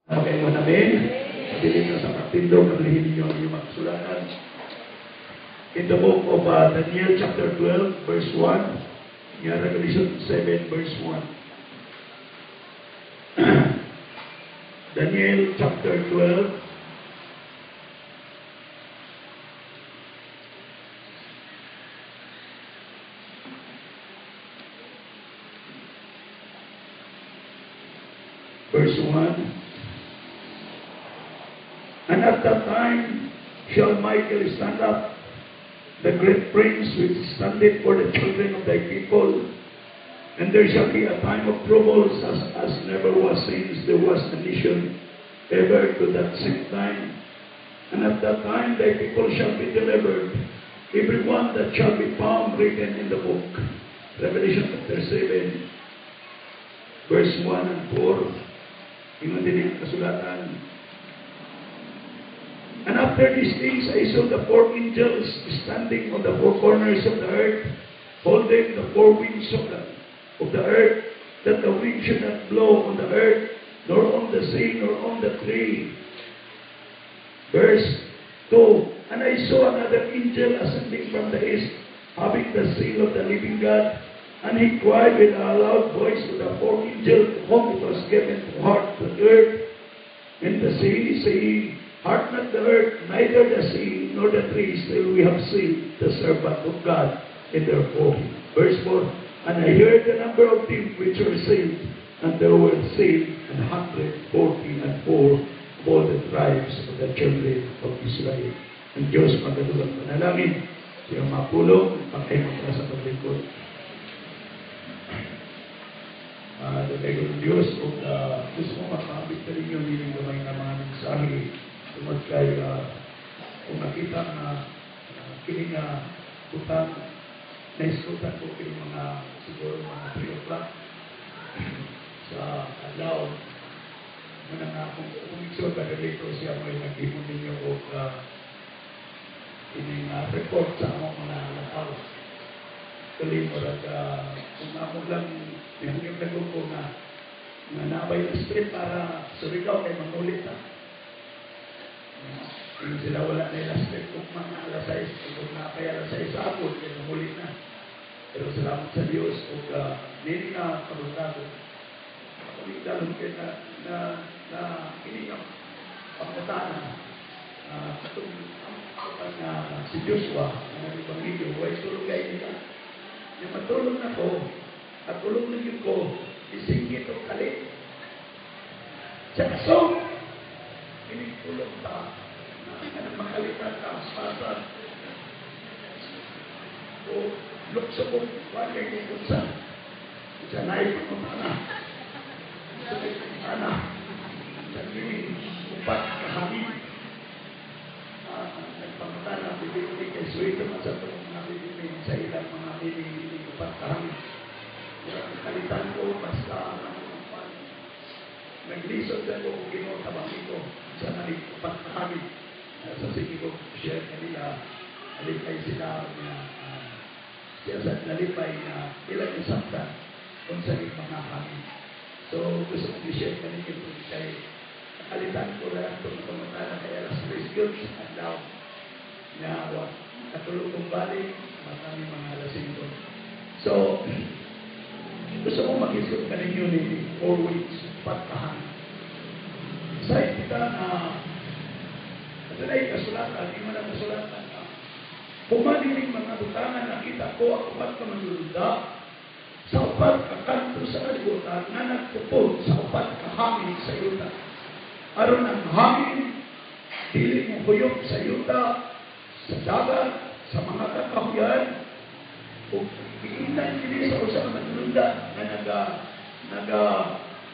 Okay, amen. Pabilin nyo sa pagtindog, ablihin ninyo ang inyong mga kasulatan. In the book of Daniel chapter 12, verse 1, nga Revelation 7, verse 1. Daniel chapter 12, verse 1. And at that time shall Michael stand up, the great prince which standeth for the children of thy people. And there shall be a time of troubles as never was since there was a nation ever to that same time. And at that time thy people shall be delivered, every one that shall be found written in the book. Revelation chapter 7, verse 1 and 4. Ingon din ang kasulatan. And after these things I saw the four angels standing on the four corners of the earth, holding the four winds of the earth, that the wind should not blow on the earth, nor on the sea, nor on the tree. Verse 2, And I saw another angel ascending from the east, having the seal of the living God, and he cried with a loud voice to the four angels to whom it was given to heart the earth and the sea, saying, Heart not the earth, neither the sea, nor the trees, till we have seen the servant of God in their forehead. Verse 4, And I heard the number of them which were saved, and there were saved 144 of all the tribes of the children of Israel. Ang Diyos magdadulong panalangin, siyang mapulong, pangahimong ka sa paglingkod. Dagay Diyos, o gusto mo makaabit ka ninyo, nining gamay nga mga mensahe, tungod kay kung nakita nga kini nga utang, naiskutan ko kini mga siguro mga 3 o'clock sa adlaw. Muna nga kung igsoon ba dito siya may naghimo ninyo og kining report sa among mga lakaw. Tuloy mo rag kung ako lang nihangyo nagugko nga nabay na script para Surigao kay mangulit ta. Yung sila wala na yung script kung mga alas 6, kung napay alas 6 sa hapon, kay mangulit na. Pero salamat sa Diyos ug dili na kabutado. Ako dalon kay na kini nga pangutana katong ang si Joshua ang nag-ebanghelyo way tulog kay nila. Nya matulog na ko at tulog na gyud ko isingit og kalit. Sa kasong kining tulog ta na makalitan ka pasad o lukso ko wala kay unsa sa naay pangutana sa pangutana sa kini upat kahangin nagpangutana bibili kay suwito man sa itong mga bibili sa ilang mga bibili upat kahangin. Kalitan ko basta naglisod na ko kung Ginoo tabang ko sa nalig upat kahangin. Sa sige ko share kanila alipay sila nga siya sa nalipay na ilang isakta kung sa mga hangin. So gusto kong i-share kanila ito kay nakalitan ko lang itong pangutana kay alas 3 yun sa adlaw na katulog kong balik matami mga alas 5. So gusto kong mag-isip ka ninyo ni 4 weeks pagkahangin. Sa kita na adunay kasulatan, imo na kasulatan na pumaniling mga butangan nakita ko ang upat ka manlulunda sa upat ka kanto sa kalibutan nga nagtupod sa upat ka hangin sa yuta. Aron ang hangin dili mo huyop sa yuta, sa dagat, sa mga kakahuyan, ug giingnan kini sa usa ka manlulunda nga naga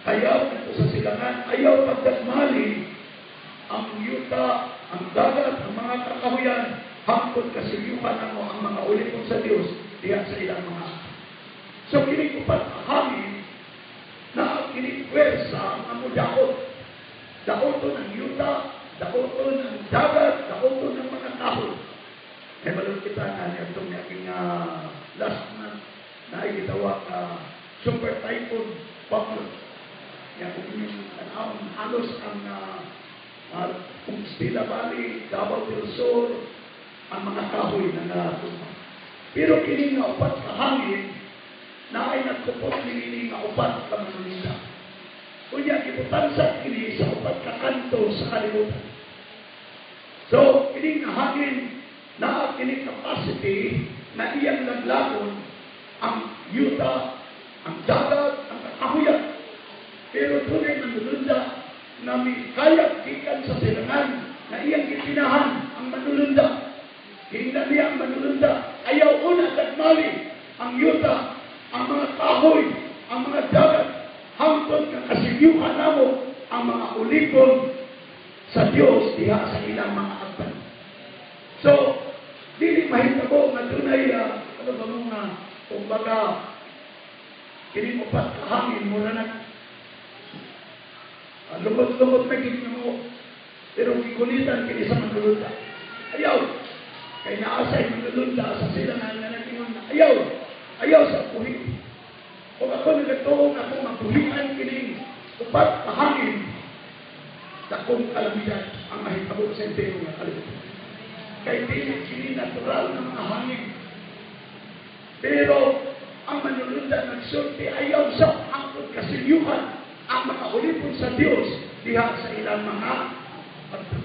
kayaw ngadto sa silangan, ayaw pagdagmali ang yuta, ang dagat, ang mga kakahuyan, hangtod kasilyuhan namo ang mga ulipon sa Dios diha sa ilang mga. So kini upat hangin na kini pwersa nga modaot. Daoton ang yuta, daoton ang dagat, daoton ang mga kahoy. Kay balon kita na niadtong niaging last month na gitawag super typhoon Pablo. Ya, kung inyong tanawon, halos ang Compostela Valley, Davao del Sur, ang mga kahoy na naratumba. Pero kini nga upat ka hangin, na ay nagkupot niini nga upat ka manulunda. Unya, gibutang sa kini sa upat ka kanto sa kalibutan. So, kini nga hangin, naa kini capacity na iyang laglagon ang yuta, ang dagat, ang kakahuyan. Pero dunay manulunda na mikayat gikan sa silangan na iyang gipinahan ang manulunda. Giingnan niya ang manulunda, "Ayaw una tagmali ang yuta, ang mga kahoy, ang mga dagat, hangtod nga kasilyuhan namo ang mga ulipon sa Dios diha sa ilang mga agtan." So, dili mahitabo nga dunay ano ba mo nga, kumbaga, kini upat ka hangin mura na lumot-lumot na gid mo, pero gikulitan kini sa manulunda. Ayaw! Kay naa say manulunda sa silangan nga nag-ingon na ayaw! Ayaw sa buhi. Kung ako nagatuo nga akong mabuhian kining upat ka hangin, dakong kalamidad ang mahitabo sa entero nga kalibutan. Kay dili kini natural na mga hangin. Pero ang manulunda nagsulti, ayaw sa hangtod kasilyuhan ang mga ulipon sa Dios diha sa ilang mga agtan.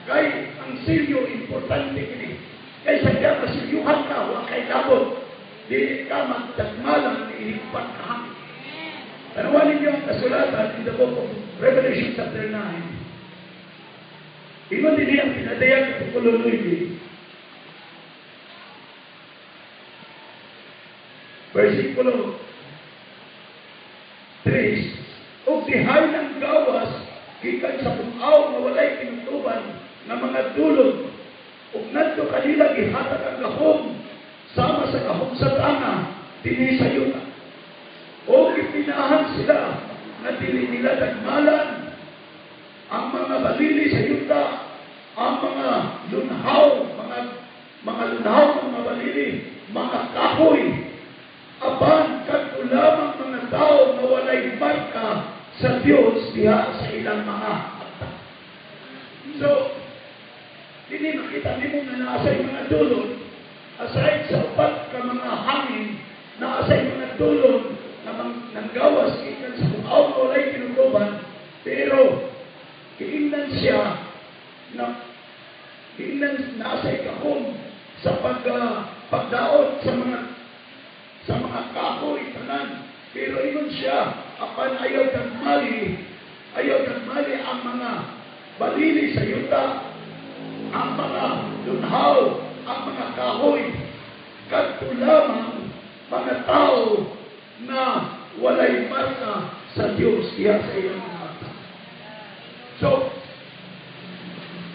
Kay ang silyo, importante kini. Kay sa diya masilyuhan ka, wa kay labot. Dili ka magdagmalang ni upat ka hangin. Tanawan ninyo ang kasulatan in the book of Revelation chapter 9. Ingon din ang pinadayag kapitulo 9, versikulo 3, "Ug dihay ng gawas gikan sa bung-aw nga walay tinutuban nga mga dulon, ug ngadto kanila gihatag ang gahom sama sa gahom sa tanga dinhi sa yuta. O gipinahan sila nga dili nila dagmalan ang mga balili sa yuta, ang mga lunhaw, mga lunhaw ng mga balili, mga kahoy, apan kadto lamang mga tao nga walay marka sa Dios diha sa ilang mga akta." So, dili makita nimo nga naa say mga dulon, aside sa upat ka mga hangin, naa say mga dulon na nanggawas gikan sa bung-aw nga walay tinutuban, pero giingnan siya na giingnan naa say gahom sa pagdaot sa mga kahoy tanan. Pero ingon siya, apan ayaw dagmali ang mga balili sa yuta, ang mga lunhaw, ang mga kahoy, kadto lamang mga tao na walay marka sa Dios diha sa iyang mga akta. So,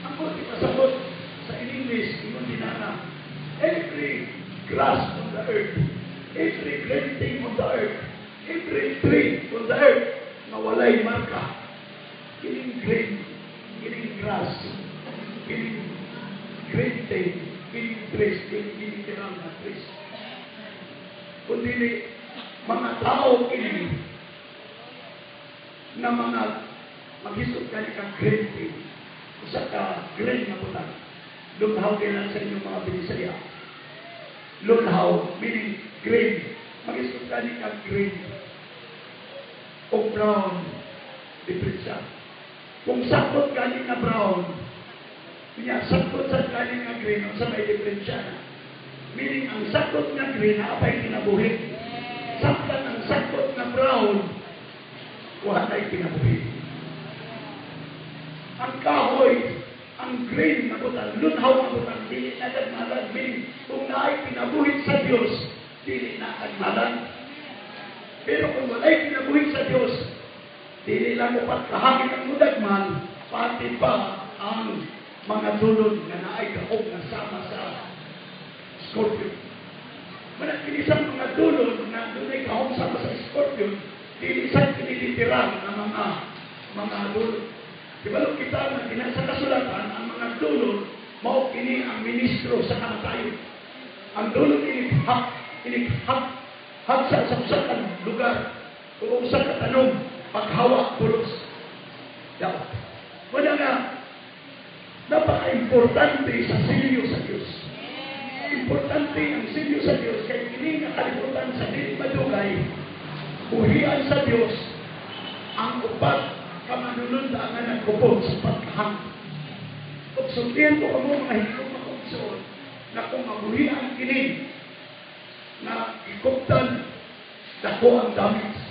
ang kung ipasabot sa in English, ingon din na, every grass on the earth, every green thing on the earth, every tree on the earth na walay marka, kining green, kining grass, kining green thing, kining trees, kining literal na trees. Kundi mga tao kini na mga maghisot kani kang green thing, usa ka green nga butang. Lunhaw kailan sa inyong mga Binisaya. Lunhaw, meaning green. Maghisot kani kang green o brown, different siya. Kung sakot gani nga brown, kunya sakot sa gani nga green, unsa may diferensya na? Meaning, ang sakot nga green, naapay kinabuhi. Samtang ang sakot nga brown, wala na'y kinabuhi. Ang kahoy, ang green na butang, lunhaw na butang, dili na dagmalan. Meaning, kung naay kinabuhi sa Dios, dili na dagmalan. Pero kung walay kinabuhi sa Dios, dili lang upat kahangin ang mudagman, pati pa ang mga dulon nga naay gahom nga sama sa scorpion. Manang kinisang mga dulon na dunay gahom sama sa scorpion, dili sa kiniliteral na mga dulon. Ibalo kita nga kina sa kasulatan, ang mga dulon, mao kini ang ministro sa kamatayon. Ang dulon inighak, hagsa sa usa ka lugar o usa ka tanom. Paghawa, pulos. Daot. Wala nga, napaka-importante sa selyo sa Diyos. Importante ang selyo sa Diyos kay kini nga kalibutan sa dili madugay, buhian sa Diyos ang upat ka manulunda nga nagkupot sa pagkahangin. Ug sultihan ko kamo, mga hinigugma kong igsoon, na kung mabuhian kini na ikuptan, dako ang damage.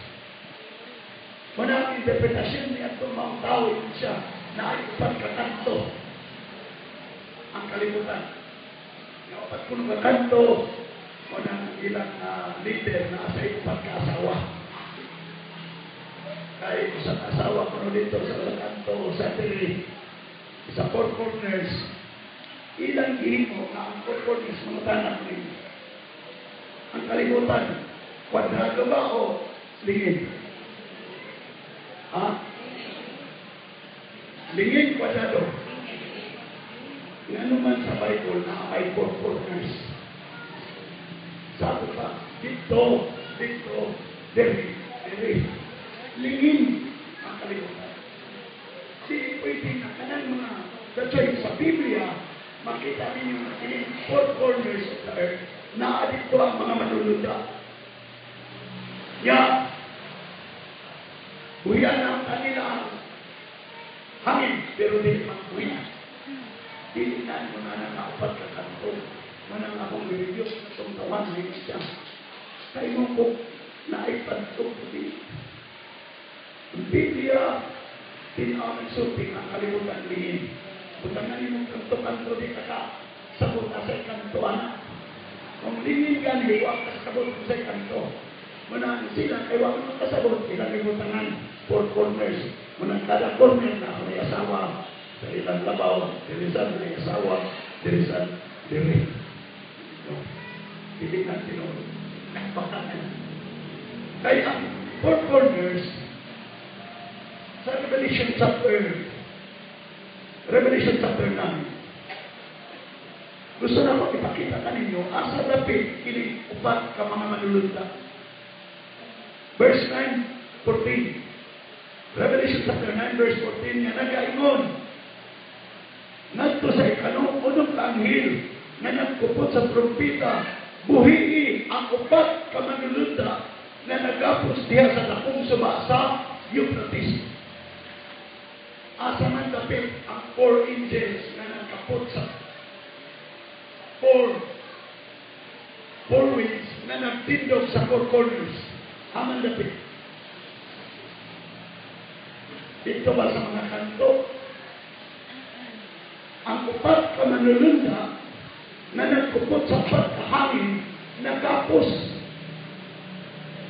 Mao na ang interpretasyon ni atong mga tao siya na ay upat ka kanto ang kalibutan. Nga upat kuno ka kanto, mao na ang ilang leader na sa upat ka asawa. Kay isang asawa kuno dito sa kanto, sa diri, sa four corners, ilang gihimo na ang four corners mga tanak ninyo. Ang kalibutan, kwadrado ba o lingin? Ha? Lingin, kwadrado. Ngano man sa Bible na may four corners? Sabi pa, dito, dito, diri, diri. Lingin ang kalibutan. Di pwede na kanang mga, that's why sa Biblia, makita ninyo na kining four corners of the earth, naa dito ang mga manulunda. Ya, buhian na ang kanila ang hangin, pero di magbuhian. Dili na mo na nakaupat ka kanto. Manang akong i-review itong tawan na siya. Kay mo ko naipantong di. Ang Biblia, tinaw ng sulti ang kalibutan lingin. Butangan nimong kanto-kanto, di ka ka sabot sa kanto ana. Kung lingin gani, wa ka sabot sa kanto. Muna sila kay wa man kasabot ilang gibutangan four corners. Muna kada corner na may asawa sa ilang labaw, diri sa may asawa, diri sa diri. No. Dili na tinuod. Baka na. Kaya ang four corners sa Revelation chapter 9. Gusto na ko ipakita kaninyo asa dapit kini upat ka mga manulunda. Verse 9, 14. Revelation chapter 9 verse 14 nga nagaingon ngadto sa ikanunom ka anghel nga nagkupot sa trumpita, "Buhii ang upat ka manulunda nga nagapos diha sa dakong suba sa Euphrates." Asa man dapit ang four angels nga nagkapot sa four winds nga nagtindog sa four corners? Aman dapit? Dito ba sa mga kanto? Ang upat ka manulunda na nagkupot sa upat ka hangin, nagapos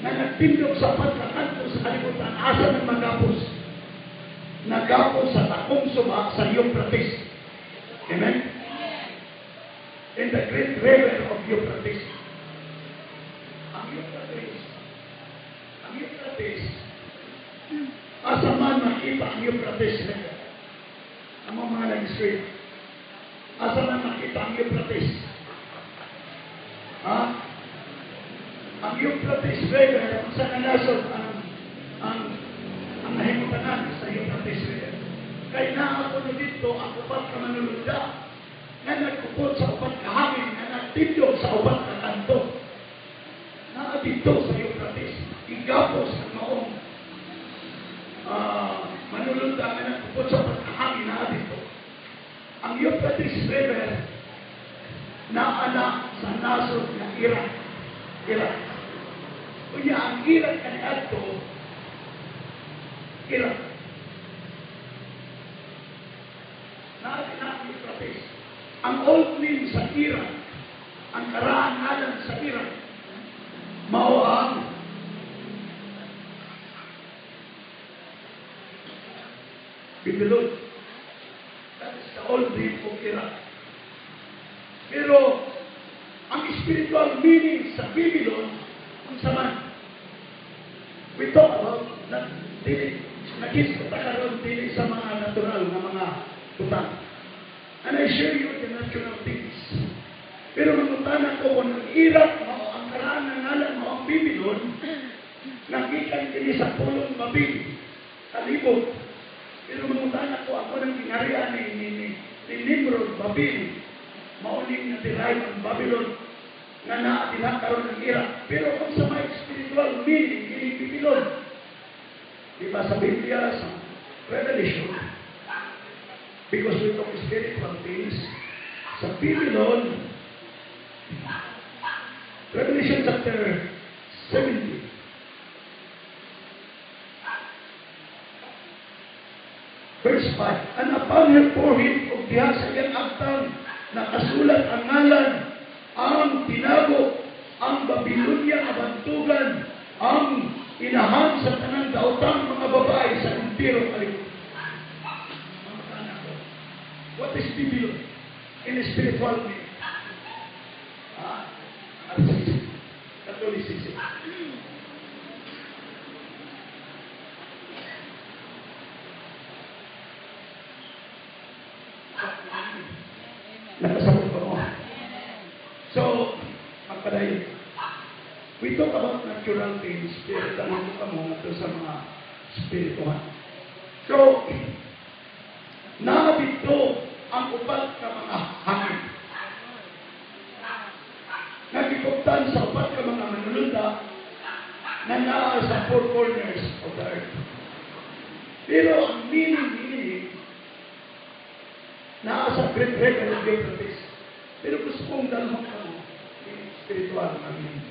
na nagtindog sa upat ka kanto sa kalibutan, asa nang magapos? Nagapos sa dakong suba sa Euphrates. Amen? In the great river of Euphrates. Ang Euphrates, asa man makita ang Euphrates River? Ang mga nag-street. Asa man makita ang Euphrates? Ha? Ang Euphrates River, sa nasod ang nahimutanan sa Euphrates River? Kay naa kuno dito ang upat ka manulunda nga nagkupot sa upat ka hangin nga nagtindog sa upat ka kanto. Naa dito sa Euphrates. Igapos ang maong manulunda nga nagkupot sa upat ka hangin, naa dito. Ang Euphrates River naa sa nasod nga Iraq. Iraq. Unya ang Iraq kaniadto, Iraq. Naa na ang Euphrates. Ang old name sa Iraq, ang karaan ngalan sa Iraq, mao ang Babylon. That is the old name of Iraq. Pero ang spiritual meaning sa Babylon, ang sama. We talk about na dili naghisgot karon dili sa mga natural na mga butang. And I share you the natural things. Pero mangutana ko kung ang Iraq mao ang karaan ng ngalan mao ang Babylon, Nagikan kini sa pulong Babil, kalibot. Pero mangutana ko, ako ng gingharian ni Nimrod, Babil, mauning na-derive ang Babylon nga naa dinha karon ng Iraq. Pero kung sa may spiritual meaning, kini Babylon, di ba sa Biblia, sa Revelation, because we talk spiritual things, sa Babylon, Revelation chapter 17, verse 5, "And upon her forehead," ug diha sa iyang agtang, nakasulat ang ngalan, ang tinago, ang Babylonia nga bantugan, ang inahan sa tanang daotang mga babae sa entero kalibutan. Mga anak ko, what is Babylon in spiritual meaning? Ah, RCC, Catholicism. Nakasabot ba mo? So, magpadayon. We talk about natural things, pero tanong ko mo ito sa mga spiritual. So, naa dito ang upat ka mga hangin. Nagikuptan sa upat ka mga manulunda na naa sa four corners of the earth. Pero ang meaning, naa sa Great River of Euphrates. Pero gusto kong dalhon kamo spiritual na meaning.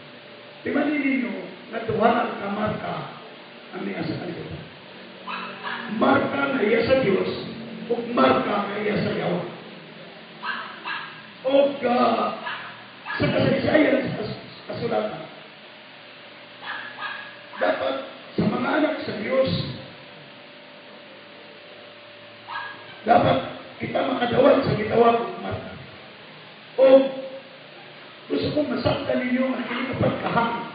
Timan ninyo nga duha ang kamarka ang niya sa kalibutan. Marka nga iya sa Dios ug marka nga iya sa yawa. Og sa kasaysayan sa kasulatan, dapat sa mga anak sa Dios, dapat kita makadawat sa gitawag og marka. O gusto kong masaktan ninyo ang inyong pagkahangin.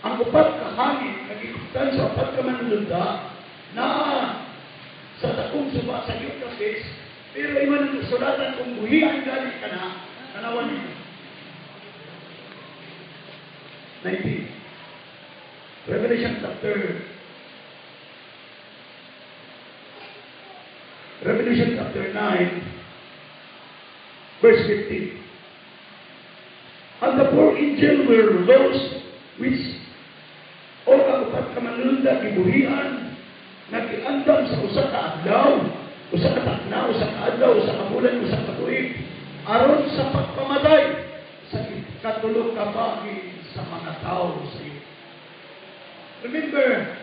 Ang upat kahangin, nagikutan sa upat ka manulunda, na sa dakong suba sa Euphrates, pero iman ang kasulatan kung buhian gali ka na, tanawan ninyo. 19. Revelation chapter 9, verse 15. "And the four angels were those which," o ang upat ka manulunda, gibuhian, nagiandam sa usa ka adlaw, usa ka takna, usa ka adlaw, usa ka bulan, usa ka tuig, aron sa pagpamatay sa ikatulog ka bagin sa mga tao sa iyo. Remember,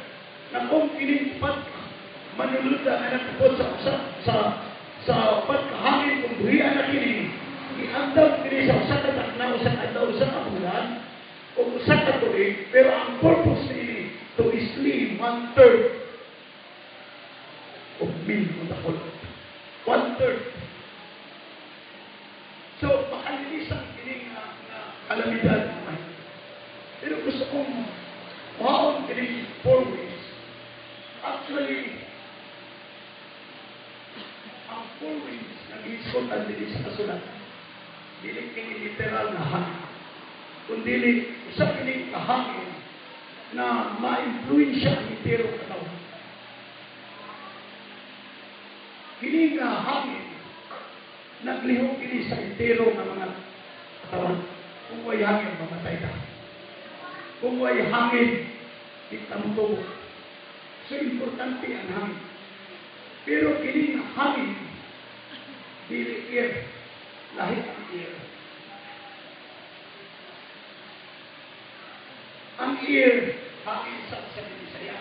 na kung kining upat manulunda nga nagtupod sa upat ka hangin, kung buhian na kini, iandam kini sa usa ka takna, usa ka adlaw, usa ka bulan, o usa ka tuig, pero ang purpose niini to slay 1/3 of men on the whole. 1/3. So, makalinisan kini nga kalamidad. Pero gusto kong maon kini four ways. Actually, ang four ways nag-iiskotan din sa kasulatan. Dili kini literal na hangin. Kundi usa kini kahangin na ma-influensya ang entero katawan. Kini nga hangin naglihok kini sa entero nga mga katawan. Kung way hangin, mamatay ka. Kung way hangin, di ka motubo. So, importante ang hangin. Pero kini nga hangin, dili air, lahi ang air. Ang air, hangin sa Bisaya.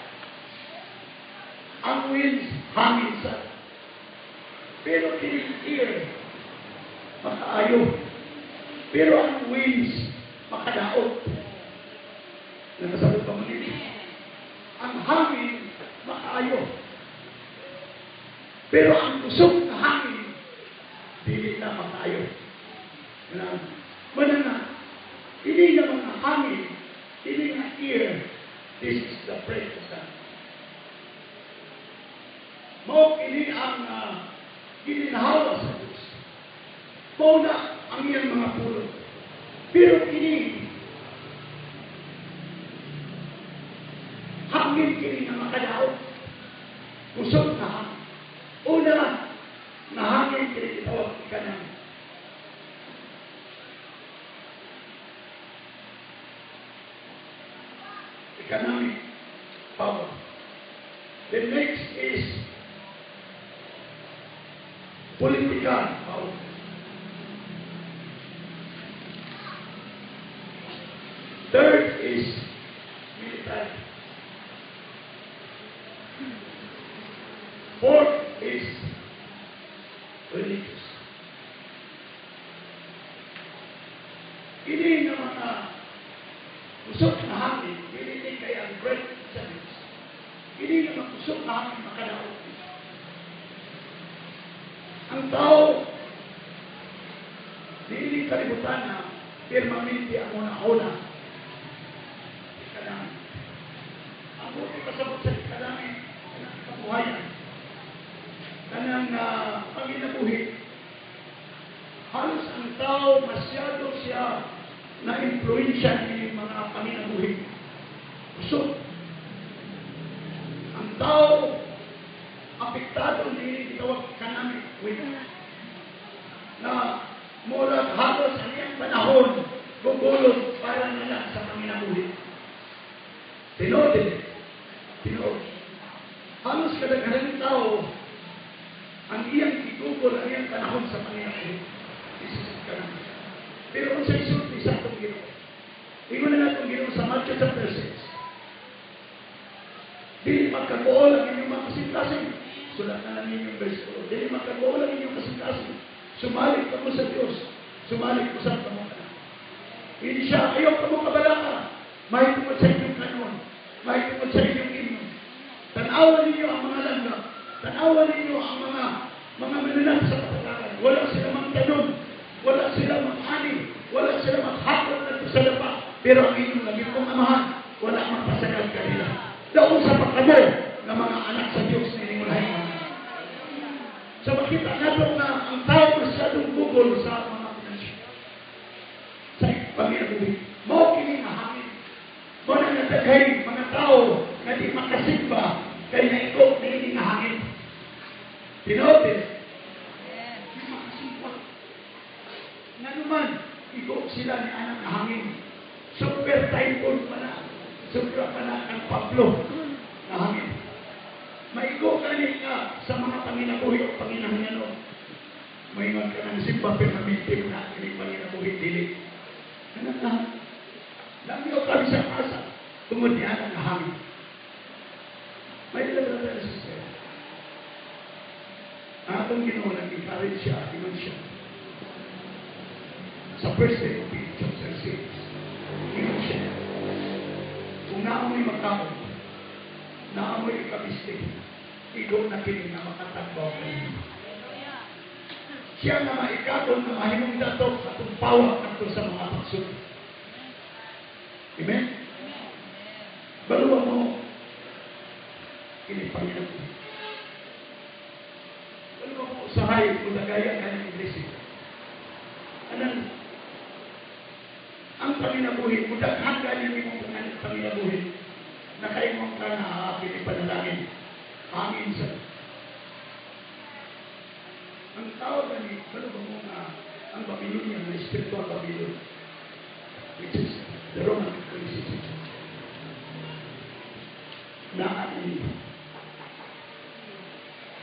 Ang winds, hangin sa. Pero kini air, makaayo. Pero ang winds, makadaot. Nakasabot pa mo nini. Ang hangin, makaayo. Pero ang kusog na hangin, dili na makaayo. Mana na, hindi na mga hangin, hindi na ear, this is the breath of God. Mao kini ang gininhawa sa Diyos. Mao na ang iyang mga pulong. Pero kini hangin kini nga makadaot. Kusog na hangin. Una, na hangin kini gitawag kanang economic power. The next is political power. Third is military. Fourth is religious. Ini nga mga kusog na hangin, dili ni kay ang breath sa Diyos. Ini nga mga kusog na hangin makadaot. Ang tao, dili kalibutan na permanente ang una-una. Ikanami. Ang buti pasabot sa ikanami, kanang kabuhayan, kanang panginabuhi. Halos ang tao, masyado siya na impluensya ni mga panginabuhi. Kusog. Ang tao, apektado ni gitawag kanami with na murag halos ang iyang panahon gugulong para na lang sa panginabuhi. Tinuod din. Tinuod. Halos kadaghanan ng tao ang iyang gigugol ang iyang panahon sa panginabuhi. This is kanami. Pero kung sa isulti sa atong Ginoo, ingon na natong Ginoo sa Matthew chapter 6, dili magkaguol ang inyong mga kasing-kasing. Sulat na lang inyong verse 4. Dili magkaguol ang inyong kasing-kasing. Sumalig kamo sa Diyos. Sumalig ko sa kamo ka. Hindi siya, ayaw kamo kabalaka. Mahitungod sa inyong kanon. Mahitungod sa inyong inyo. Tanawan ninyo ang mga langgam. Tanawan ninyo ang mga mananap sa kapatagan. Wala sila mang tanon. Wala sila mang-ani. Wala sila maghakot na sa lapa. Pero ang inyong langit kong amahan, wala magpasagad kanila. Daon sa pagkamo ng mga anak sa Diyos na iningulahin mga. So makita nato nga ang tao masyadong gugol sa mga pinasya. Sa panginabuhi. Mao kini nga hangin. Mao na nataghay mga tao nga di makasimba kay naikot niini nga hangin. Tinuod din. Di makasimba. Nganuman, igo sila ni anang nga hangin. Super typhoon pa na. Sobra pa na ang Pablo na hangin. Maigo ka ni nga sa mga panginabuhi o panginahinganon. Maingon ka ng simba permanente na kining panginabuhi dili. Anong na? Lami o kami sa asa tungod niya ang hangin. May ilan na tayo sister. Ang atong Ginoo nag-encourage siya, ingon siya. Sa 1 Timothy chapter 6, ingon siya. Kung naamoy magkaon, naamoy ikabiste, igo na kini na makatagbaw kayo. Siya nga maikaton na mahimong datok atong pawak ato sa mga pagsud. Amen? Baluwa mo, kini Panginoon. Baluwa mo, usahay, kung nagaya ka ng iglesia. Anang, ang panginabuhi, kung daghan ka niya mong panginabuhi, nakaimong ka na kini panalangin, hangin sa ang tao gani, baluwa mo nga ang Babylonia, nga spiritual Babylon, which is the Roman Catholicism. Naa ni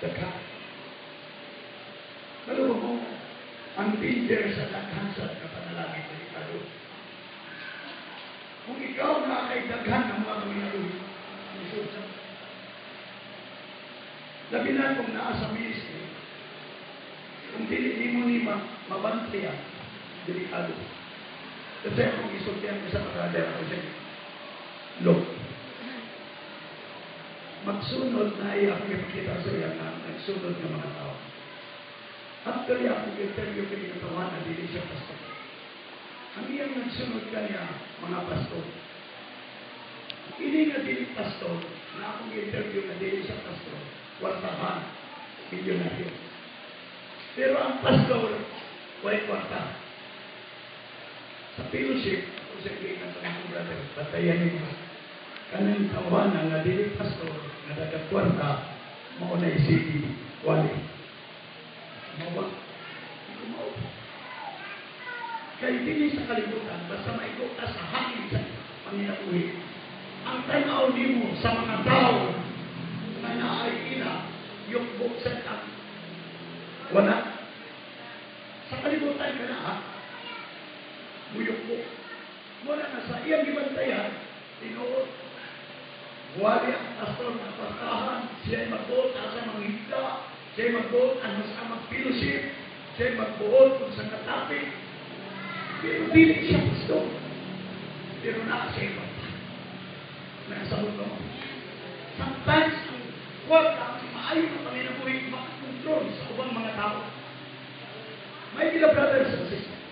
daghan. Baluwa mo, ang danger sa daghan sa kapanalangin, delikado. Kung ikaw na kay daghan ng mga panginabuhi, labi na kung naa sa ministry, kung dili nimo ni mabantayan, delikado. Kasi akong isultihan ko sa brother ako siya, look, magsunod na ay akong ipakita sa iya nga nagsunod ng mga tao. Actually, akong interview kini katawan na dili siya pastor. Ang iyang nagsunod kanya, mga pastor. Ini nga dili pastor, na akong interview na dili siya pastor, kwartahan, milyonaryo. Pero ang pastor, way kwarta. Sa fellowship, kung sa giingan sa mga brother, batayan ninyo. Kanang tawanan nga dili pastor, nga daghang kwarta, mao na sige wali. Mao ba? Hindi mao. Kay dili sa kalibutan, basta maigo ka sa hangin sa panginabuhi. Ang tanaw nimo sa mga tao nga naay ila, yukbo sa ang wala. Sa kalibutan ka na, ha? Muyukbo. Wala na sa iyang gibantayan, tinuod. Wali ang pastor na pastahan, siya ay magbuot asa manghigda, siya ay magbuot ano sa mag-fellowship, siya ay magbuot kung sa katapik. Pero dili siya pastor. Pero naa siya ibanta. Nakasabot mo. Sometimes, ang kwarta, ang maayo na panginabuhi, makakontrol sa ubang mga tao. My beloved brothers and sisters,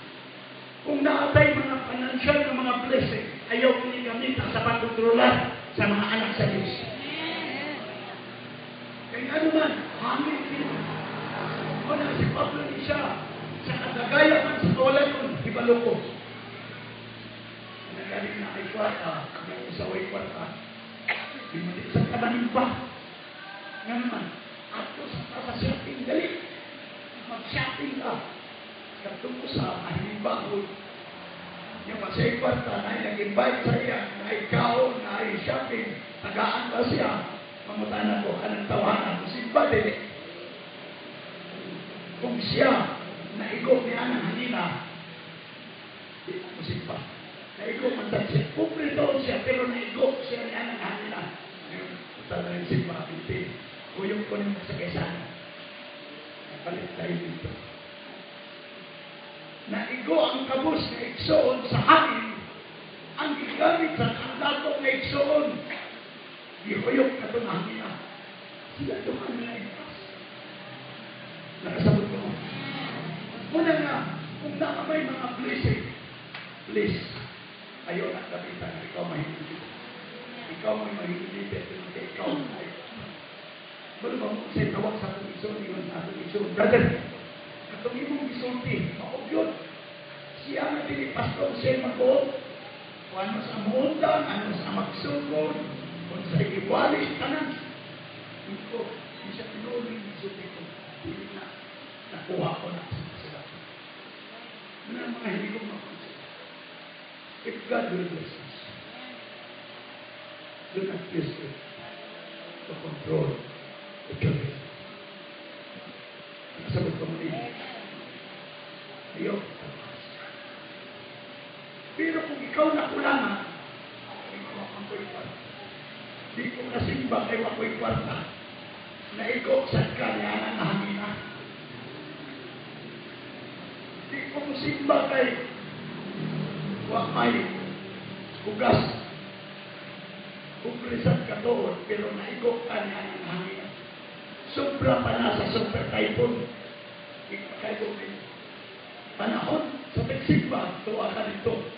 kung naatay mga financial na mga blessing, ayaw kini gamita sa pagkontrolar sa mga anak sa Diyos. Kaya ano man, hangin kini. O na si Pablo ni siya, sa kadagaya man sa kawalan nun, hibalo ko. Nagaling na kay kwarta, yung usaway kwarta, di mo di sa kamanimba. Nga naman, ato sa shopping, dali. Mag-shopping ka. Katong ko sa mahimba ko. Yung masay kwarta na nag-invite sa iya, na ikaw, na shopping, tagaan ba siya? Mangutana ko, kanang tawanan, simba, dili. Kung siya, naigo niya ng hanina, di na mo simba. Naigo man sa siya. Pobre doon siya, pero naigo siya niya ng hanina. Ngayon, punta na yung simba, hindi. Kuyong ko nimo sa kaysan. Napalit tayo dito. Naigo ang kabus nga igsoon sa hangin, ang gigamit sa kandato nga igsoon. Gihuyok na itong hangin. Sila duha na naipas. Nakasabot ko. Muna nga, kung naa may mga blessing, please, ayaw na gamitan, ikaw mahimong. Ikaw may mahimong pero ikaw ay. Wala ba mo sa tawag sa atong igsoon, ingon sa atong igsoon, "Brother, katong imong gisulti, mao gyud." Siya nga dili pastor, siya magbuot. Kung ano sa muundang, ano sa magsugod, kung sa iwali, tanan. Iko, di siya tinuod yung gisulti ko. Dili na, nakuha ko na sila. Ano ang mga hindi ko mapansin? If God will bless us, do not use it to control the children. Nakasagot ko muli. Ayaw. Pero kung ikaw nakulangan, ikaw ang ko'y kwarta. Di ko kasimba kay wako'y kwarta. Naigo sa kanya ang hangina. Di ko musimba kay wa may hugas. Pobre sad katuod, pero naigo ka niya ang hangina. Sobra pa na sa super typhoon. Ipakaigo din. Panahon sa pagsimba, tuwa ka dito.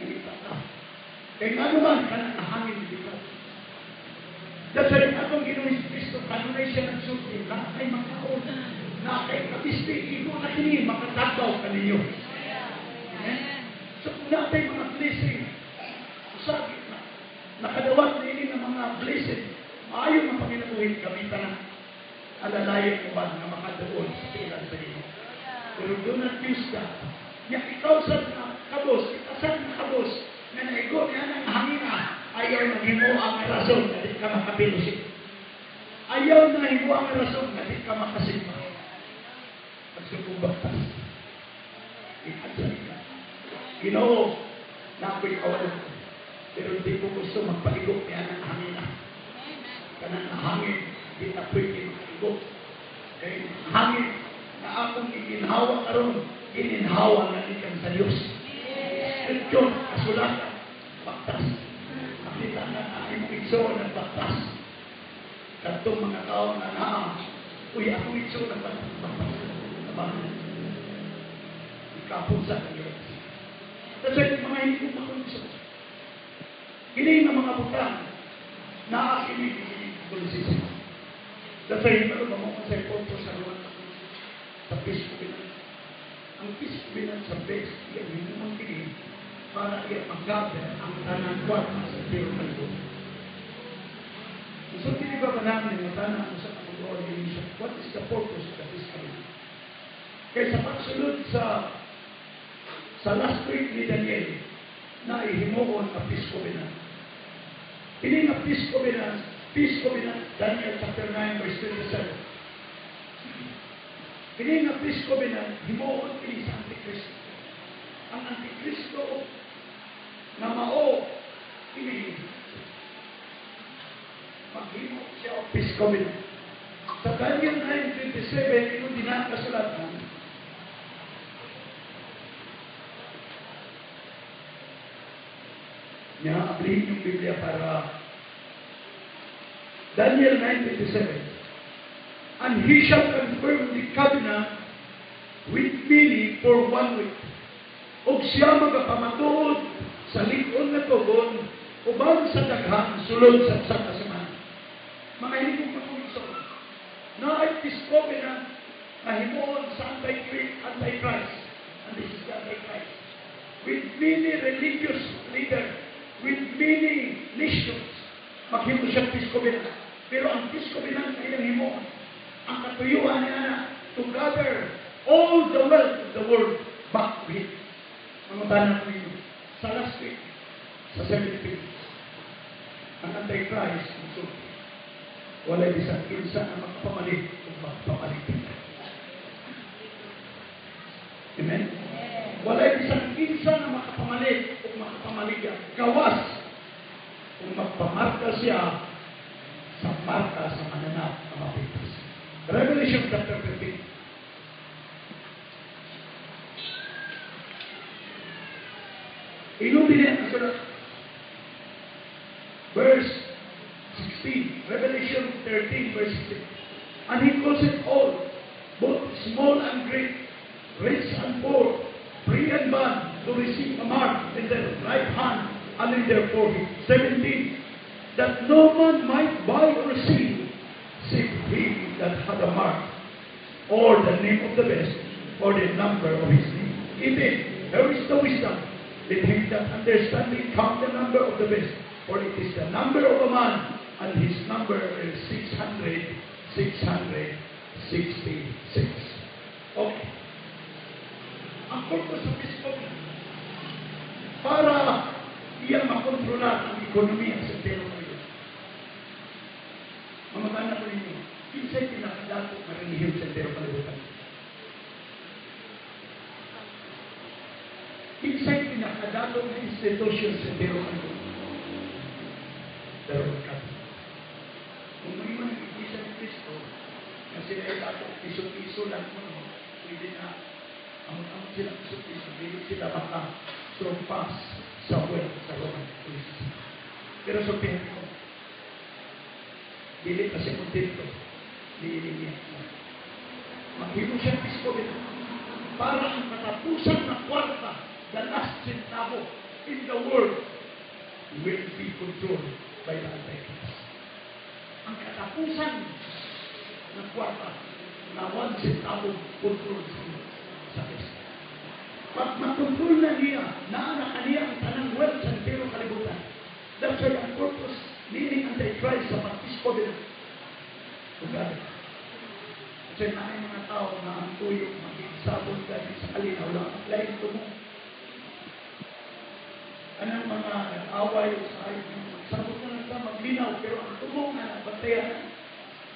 Ilita ka. Kaya nga naman, kanang hangin dito. That's why atong Ginoong Kristo, kanunay siya nagsulti, na kay makaon, na kay kabisti, igo na kini, makatagaw kaninyo. Amen? So kung natay mga blessing, usagi na, nakadawat na ini ng mga blessing, maayo nga panginabuhi, gamitan na alalayan mo ba nga makaduol sa tilan sa Ginoo. Pero do not use that. Nya ikaw sa kabos, ikaw sa kabos, nga naigo niya ng hangina, ayaw na himo ang rason na di ka maka-fellowship. Ayaw na himo ang rason na di ka makasimba. Pagsubong baktas. Iadsa ka. Ginoo, na ako'y kawalan. Pero hindi ko gusto magpaigo niya ng hangina. Kanang hangin, di na pwede makaigo. Kay hangin na akong iginhawa karon, gininhawa na gikan sa Diyos. Scripture, kasulatan, baktas. Makita na na imong igsoon ng baktas. Kadtong mga tao na naa, "Uy, akong igsoon ng baktas." Tabang. Ikapon sa Diyos. That's why mga hindi ko makonso. Kini nga mga butang, naa kini policy. That's why hindi ko mo sa punto sa luwan sa Facebook. Ang peace covenant sa beast, iyang himuon kini para iya mag-gather ang tanang kwarta sa entero kalibutan. So, dili ba namin nga tanan sa kamuloan siya, what is the purpose of the peace covenant? Kay sa pagsulod sa last week ni Daniel, na ihimuon ang peace covenant. Ini nga peace covenant, Daniel chapter 9 verse 27. Kini nga peace covenant, himuon kini sa Antikristo. Ang Antikristo na mao kini maghimo siya og peace covenant. Sa Daniel 9:27, ingon din ang kasulatan, niya, ablihin yung Biblia para Daniel 9:27. "And he shall confirm the covenant with many for one week. Ug siya magapamatuod sa lig-on nga tugon uban sa daghan sulod sa usa ka semana." Mga hiligong pagkulisod, naay peace covenant na himuon sa Antichrist, and this is the Antichrist, with many religious leaders, with many nations, maghimo siya peace covenant. Pero ang peace covenant na iyang himuon, ang katuyuan niya na to gather all the wealth of the world back to him. Mga tanan ko ninyo, sa last week, sa 7 weeks, ang Antichrist, musulti. Walay bisan kinsa ang makapamalit kung magpamalit. Amen? Walay bisan kinsa na makapamalit kung makapamaligya. Gawas kung magpamarka siya sa marka sa mananap na mapintas. Revelation chapter 15. Ingon din ang sulat. Verse 16. Revelation 13, verse 16. "And he caused it all, both small and great, rich and poor, free and bond, to receive a mark in their right hand and in their forehead." 17. "That no man might buy or sell, save he that had a mark, or the name of the beast, or the number of his name. 18. Here is the wisdom. Let him that understanding count the number of the beast, for it is the number of a man, and his number is 600, 666." Okay. Ang purpose of this covenant, para iyang makontrolar ang ekonomiya sa entero kalibutan. Mamagana ko ninyo, kinsay pinakadato nga relihiyon sa entero kalibutan? Kinsay pinakadato nga institution sa entero kalibutan? The Roman Catholic. Kung may mga Iglesia ni Cristo, na sila ay dato, piso-piso lang mo, no? Pwede na, amot-amot sila piso-piso, dili sila maka-surpass sa wealth sa Roman Catholic. Pero sa tingin ko, dili kasi kontento, dili niya. Maghimo siya peace covenant para ang katapusan na kwarta, the last centavo in the world, will be controlled by the Antichrist. Ang katapusan ng kwarta na 1 centavo control sa Kristo. Pag makontrol na niya, naa na kaniya ang tanang wealth sa entero kalibutan. That's why ang purpose, meaning Antichrist sa pag-peace covenant. Tugad. Kasi na mga tao na ang tuyo, makigsabon gani sa kalinaw lang, ang lain tumo. Anang mga nag-away sa ayaw, magsabot na lang sa maglinaw, pero ang tumo nga nabantayan,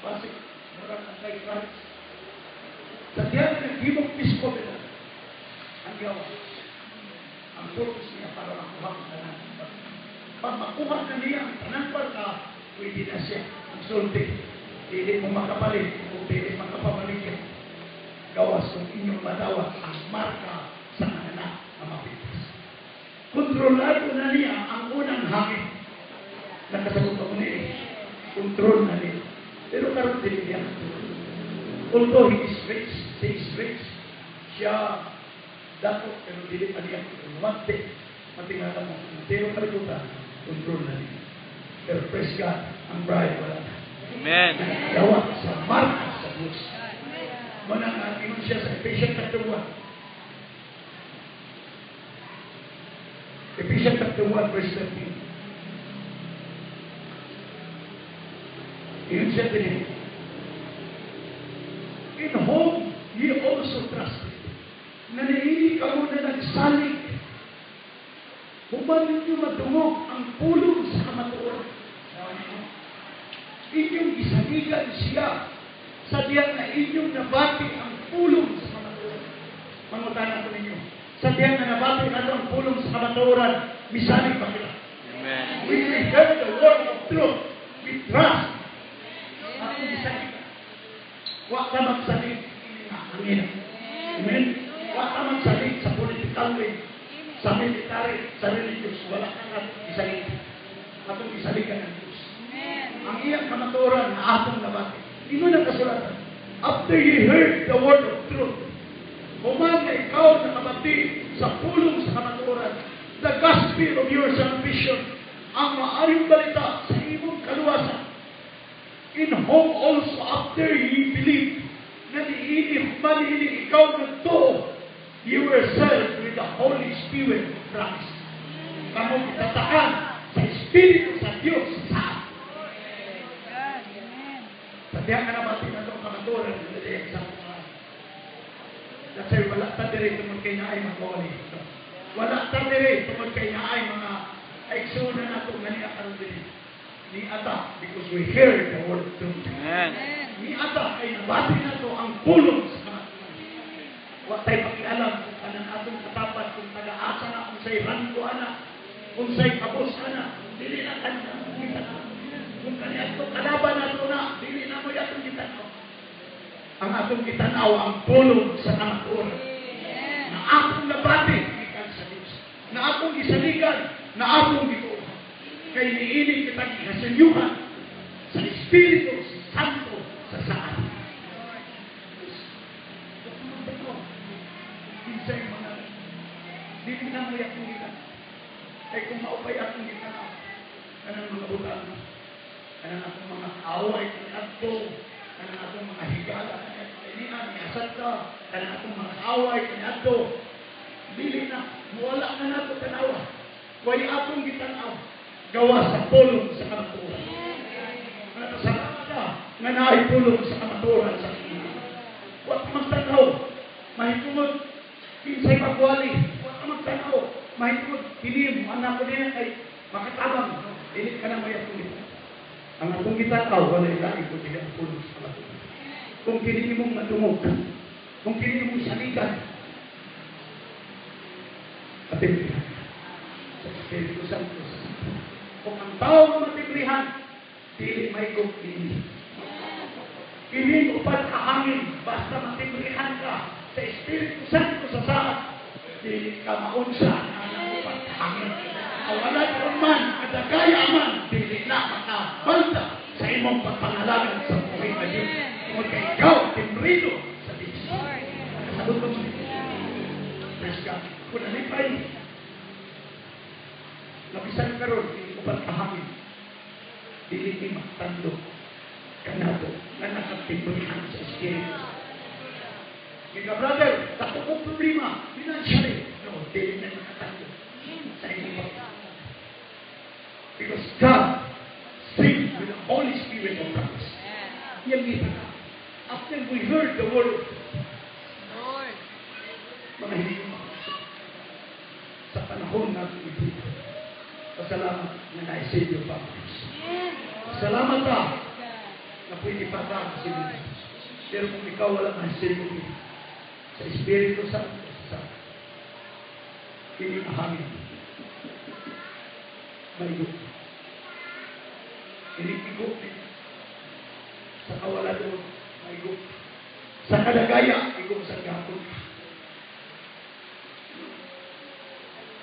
basig, murag Antichrist. Sa diyan, naghimong peace covenant, ang gawa. Ang purpose niya para makuha ang tanan. Pag makuha na niya ang tanang kwarta, pwede na siya ang sulti. Dili mo makapalit kung dili makapamaligya. Gawas kung inyong madawat ang marka sa anak na mapintas. Kontrolado na niya ang unang hangin. Nakasagot ako niya. Kontrol na niya. Pero karon dili niya. Although he is rich, she is rich, siya dato, pero dili pa niya. One thing, matingala mo, pero kalibutan, control na niya. Pero praise God, ang bride wala na. Amen. Gawa sa marka sa Diyos. Manang ingon siya sa Ephesians chapter 1. Ephesians chapter 1, verse 13. Yun siya din. "In whom ye also trusted." Na niini kamo na nagsalig. Human ninyo madungog ang pulong sa kamatuoran. Inyong gisaligan siya sa diyang na inyong nabati ang pulong sa kamatuoran. Mangutana ko ninyo. Sa diyang na nabati nato ang pulong sa kamatuoran, misalig ba kita? Amen. When we heard the word of truth, we trust. Atong gisaligan. Wa ka magsalig nga hangin. Amen? Wa ka magsalig sa political way, sa military, sa religious. Wala ka nga isalig. Atong gisaligan ang Diyos. Ang iyang kamatuoran na atong nabati. Ingon ang kasulatan. "After ye heard the word of truth," human na ikaw nakabati sa pulong sa kamatuoran, "the gospel of your salvation," ang maayong balita sa imong kaluwasan, "in whom also after ye believed," na niini, human niini ikaw nagtuo, "you were sealed with the Holy Spirit of promise." Kamo gitatakan sa Espiritu sa Diyos sa Sa diha ka nabati na itong kamatuoran, hindi sa mga. That's why wala ta diri tungod kay naay mga wali. Wala ta diri tungod kay naay mga igsoon na nato nga niya karon diri. Ni ata because we hear the word of truth. Amen. Ni ata kay nabati nato ang pulong sa kamatuoran. Wa tay pakialam kung kanang atong katapat, kung taga-asa na, kung say ranggo ana, kung say kabos ana, dili na kanang kita. Kung kani ato kalaban nato na, dili na mo atong gitanaw. Ang atong gitanaw ang pulong sa kamatuoran. Na atong nabati gikan sa Dios. Na atong gisaligan, na atong gituohan. Kay niini kitang gihasilyuhan sa Espiritu Santo sa saan. Kinsay mga dili na mo atong gitanaw. Kay kung maupay atong gitanaw, kanang mga butang, kanang atong mga away kaniadto, kanang atong mga higala kaniadto, inian, niasad ka, kanang atong mga away kaniadto, dili na, wala na nato tanawa. Way atong gitanaw, gawa sa pulong sa kamatuoran. Salamat ka nga naay pulong sa kamatuoran sa kanya. Wa ka magtanaw, mahitungod, kinsay magwali, wa ka magtanaw, mahitungod, kini, anak ko niya kay makatabang, dili ka na may atong gitanaw. Ang atong gitanaw, wala lain kundi ang pulong sa kamatuoran. Kung kini imong madungog, kung kini imong saligan, matimbrihan sa Espiritu Santo. Kung ang tao matimbrihan, dili may kini. Kini upat kahangin, basta matimbrihan ka sa Espiritu Santo sa saat, dili ka maunsa ang upat kahangin. Awalan man, kadagaya man, dili na makabalda sa imong pagpangalagan sa buhay na Diyos. Tungod kay ikaw, timbrido sa Diyos. Kasabot mo. Praise God. Kung nalipay, labisan karon kini upat kahangin, dili ni magtando kanato na nakatimbrihan sa Espiritu. Kaya brother, dako kong problema, financially. No, dili na nakatando sa inyong pag. Because God sealed with the Holy Spirit of promise. Yan kita ka. After we heard the word of Lord. Mga hindi sa panahon natin ito, pasalamat na naisilyo pa ang Diyos. Salamat ka na pwede pa ka sa Diyos. Pero kung ikaw wala naisilyo sa Espiritu Santo, sa kini hangin, maigo. Iniigo sa kawala doon, maigo. Sa kadagaya, igo sa gapon.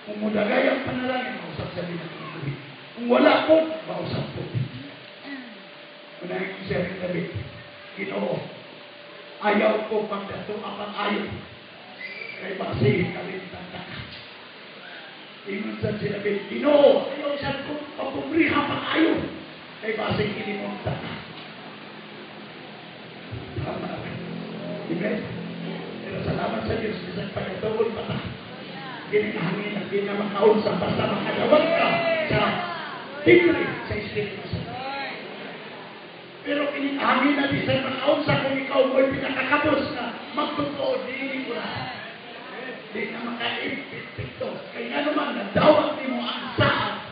Kung mudagaya ang panalangin, mausap sa binatang. Kung wala po, mausap po. Unahin ko siya rin David, "Ginoo, ayaw ko pagdato apang ayaw. Kay basi kalintan ka." Ingon sa si David, "Ginoo, ayaw sa ko papobriha pang ayaw. Kay basi kinimunta ka." Tama. Amen. Pero salamat sa Diyos, bisan pagkatuon pa ta. Kini nga hangin, di na makaunsa, basta makadawat ka sa timbre sa Espiritu Santo. Pero kini nga hangin na di sa makaunsa kung ikaw mo'y pinakakabos na magtotoo, di ko na. Di na maka-epekto. Kaya nga naman, nadawat nimo ang saad,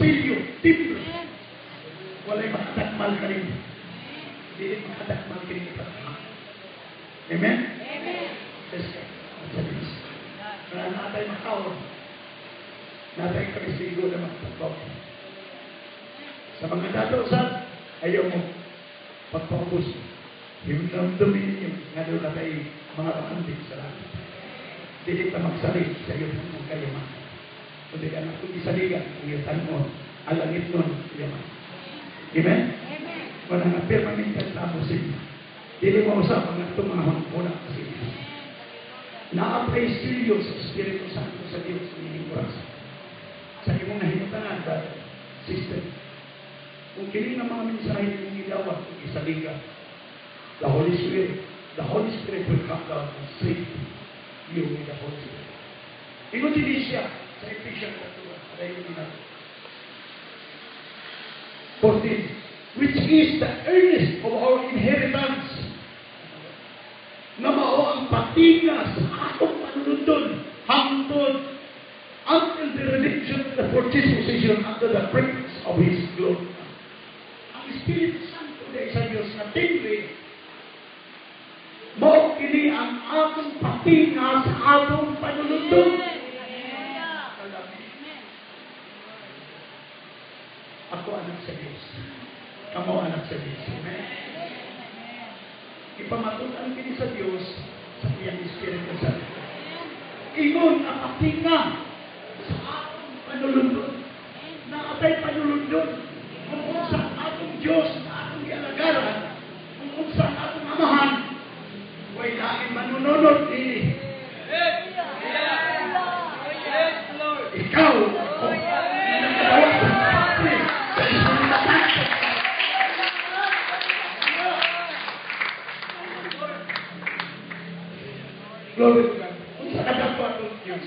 silyo, timbre. Walay makadakmal ka rin. Di makadakmal ka rin. Amen? Amen. Yes, sa Diyos. Kaya natay makaon, natay kami na magpagbaw. Sa mga dato sa ayaw mo pagpaubos. Himdamdamin ninyo nga doon natay mga bakantik sa langit. Dili ta magsalig sa iyong ng kayamanan. Kundi ang atong isaligan ang iyong tangon, ang langit nun yaman. Amen? Amen. Wala nga permanent ang tamo siya. Dili mo usap ang atong mga hangkuna sa Diyos. Naapay silyo sa Espiritu Santo sa Diyos ng oras. Sa imong nahimutangan, brother, sister, kung kini nga mga mensahe ng idawat, kung isaliga, the Holy Spirit will come down and save you with the Holy Spirit. Ingon din siya sa Ephesians 4, padayon na 14, which is the earnest of our inheritance, na mao ang patinga sa atong panunundon hangtod until the redemption of the purchased possession under the praise of His glory. Ang Espiritu Santo sa Diyos na timbre, mao kini ang atong patinga sa atong panunundon. Hallelujah. Ako anak sa Diyos. Kamo anak sa Diyos. Amen. Ipamatunan kini sa Diyos sa iyang Espiritu Santo. Ingon ang patinga sa atong panulundon. Na atay panulundon. Kung unsa ang atong Diyos na atong gialagaran, kung unsa ang atong amahan, way lain manununod dini. Ikaw, ako, na nakadawat sa timbre sa Espiritu Santo. Glory to God. Unsa kadako atong Diyos.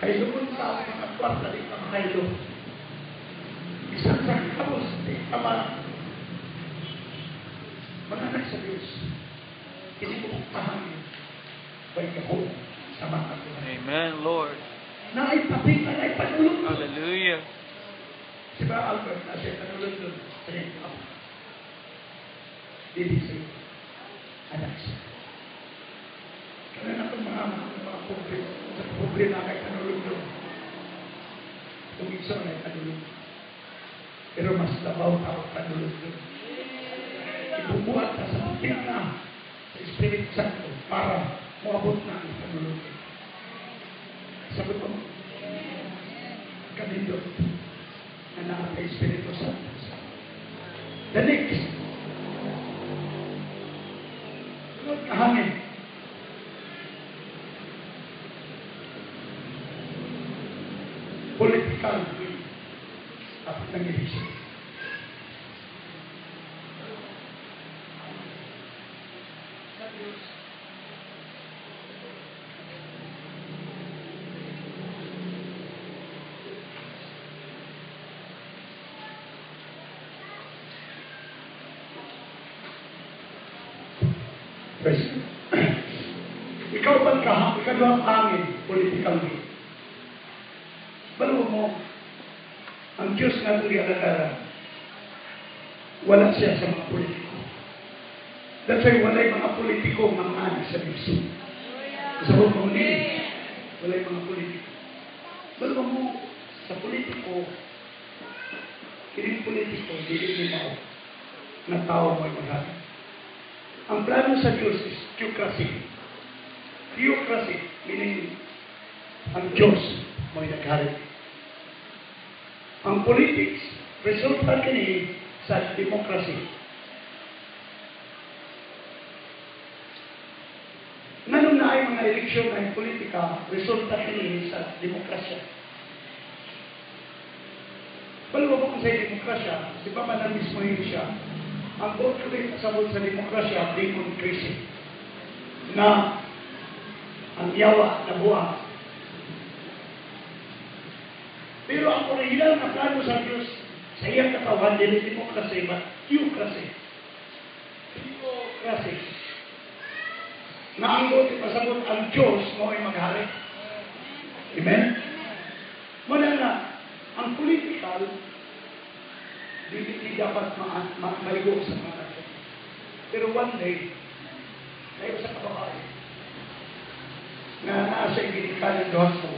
Haylon sa mga kwarta di ka makahilo. Isang sa kabos di ka mga anak sa Diyos. Kini ko pahangin by gahom sa mga katunan. Amen, Lord. Na ay pating na ay panulundon. Hallelujah. Si ba Albert na siya panulundon sa iyong ama. Dili sa iyo. Anak siya. Kaya na itong mga mga pobre, sa pobre na kay panulundon. Kung isa na ay panulundon. Pero mas labaw tao panulundon. Ibubuhat ka sa tingna sa Espiritu Santo para moabot na ang panulundon. Sagot mo, kanindot na naa kay Espiritu Santo. The next, sunod ka hangin. Political will. Tapos ng election. Sa Diyos. Praise God. Ikaw ba't ikaduhang hangin, political will? Balo mo, ang Diyos nga itong gialagaran, wala siya sa mga politiko. That's why walay mga politiko nga mga anak sa Diyos. Sa mo ni, walay mga politiko. Balo mo, sa politiko, kining politiko, dili ni mao na tao mo'y maghari. Ang plano sa Diyos is theocracy. Theocracy, meaning ang Diyos mo'y naghari. Ang politics, resulta kini sa democracy. Nganong na ay mga eleksyon ay politika, resulta kini sa demokrasya. Balo ba kung sa demokrasya, di ba man mismo yun siya, Ang buot ko rin pasabot sa demokrasya, democracy, na ang yawa na buang. Pero ang original na plano sa Diyos sa iyang katawan, dili democracy, but theocracy. Theocracy. Na ang buot pasabot, ang Diyos mo ay maghari. Amen? Muna na, ang political, di dapat maigo sa mga nasyon. Pero one day, kayo sa kababae, na naa sa ginikanan duha ko,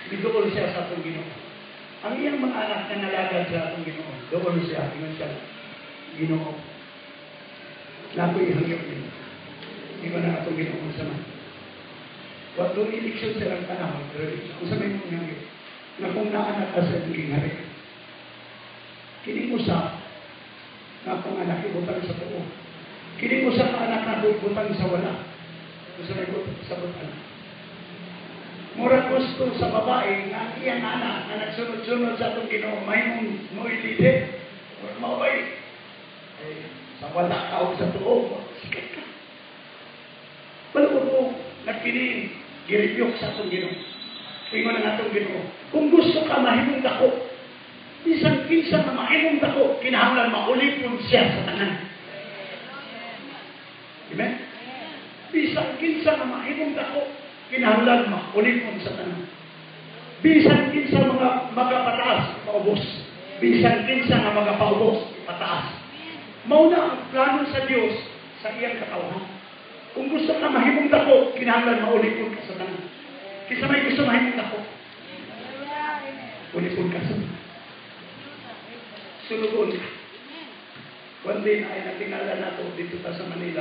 miduol siya sa atong Ginoo. Ang iyang mga anak na nalagad sa atong Ginoo, duol siya, ingon siya, "Ginoo, nakoy ihangyo nimo." Ingon ang atong Ginoo sa man. Wa doon eleksyon silang panahon, pero kung sa may mong hangyo, na kung naanak ka sa maging hari. Kining usa nga akong anak ibutang sa tuo. Kining usa ka anak na ibutang sa wala. Kung sa may butang sa butang. Mura gusto sa babae nga ang iyang anak na nagsunod-sunod sa atong Ginoo mahimong mo'y leader. Mura maoy. Eh, sa wala ka o sa tuo, sikat ka. Balo mo, nagkini, girebuke sa atong Ginoo. Ingon ang atong Ginoo, kung gusto ka mahimong dako, bisan kinsa nga mahimong dako, kinahanglan maulipon siya sa tanan. Amen? Bisan kinsa nga mahimong dako, kinahanglan maulipon sa tanan. Bisan kinsa mga magapataas, paubos. Bisan kinsa nga magapaubos, pataas. Mao na ang plano sa Dios sa iyang katawhan. Kung gusto ka mahimong dako, kinahanglan maulipon ka sa tanan. Kinsa may gusto mahimong dako, ulipon ka sa tanan. Sunugon ka. One day na ay natingala nato dito ta sa Manila.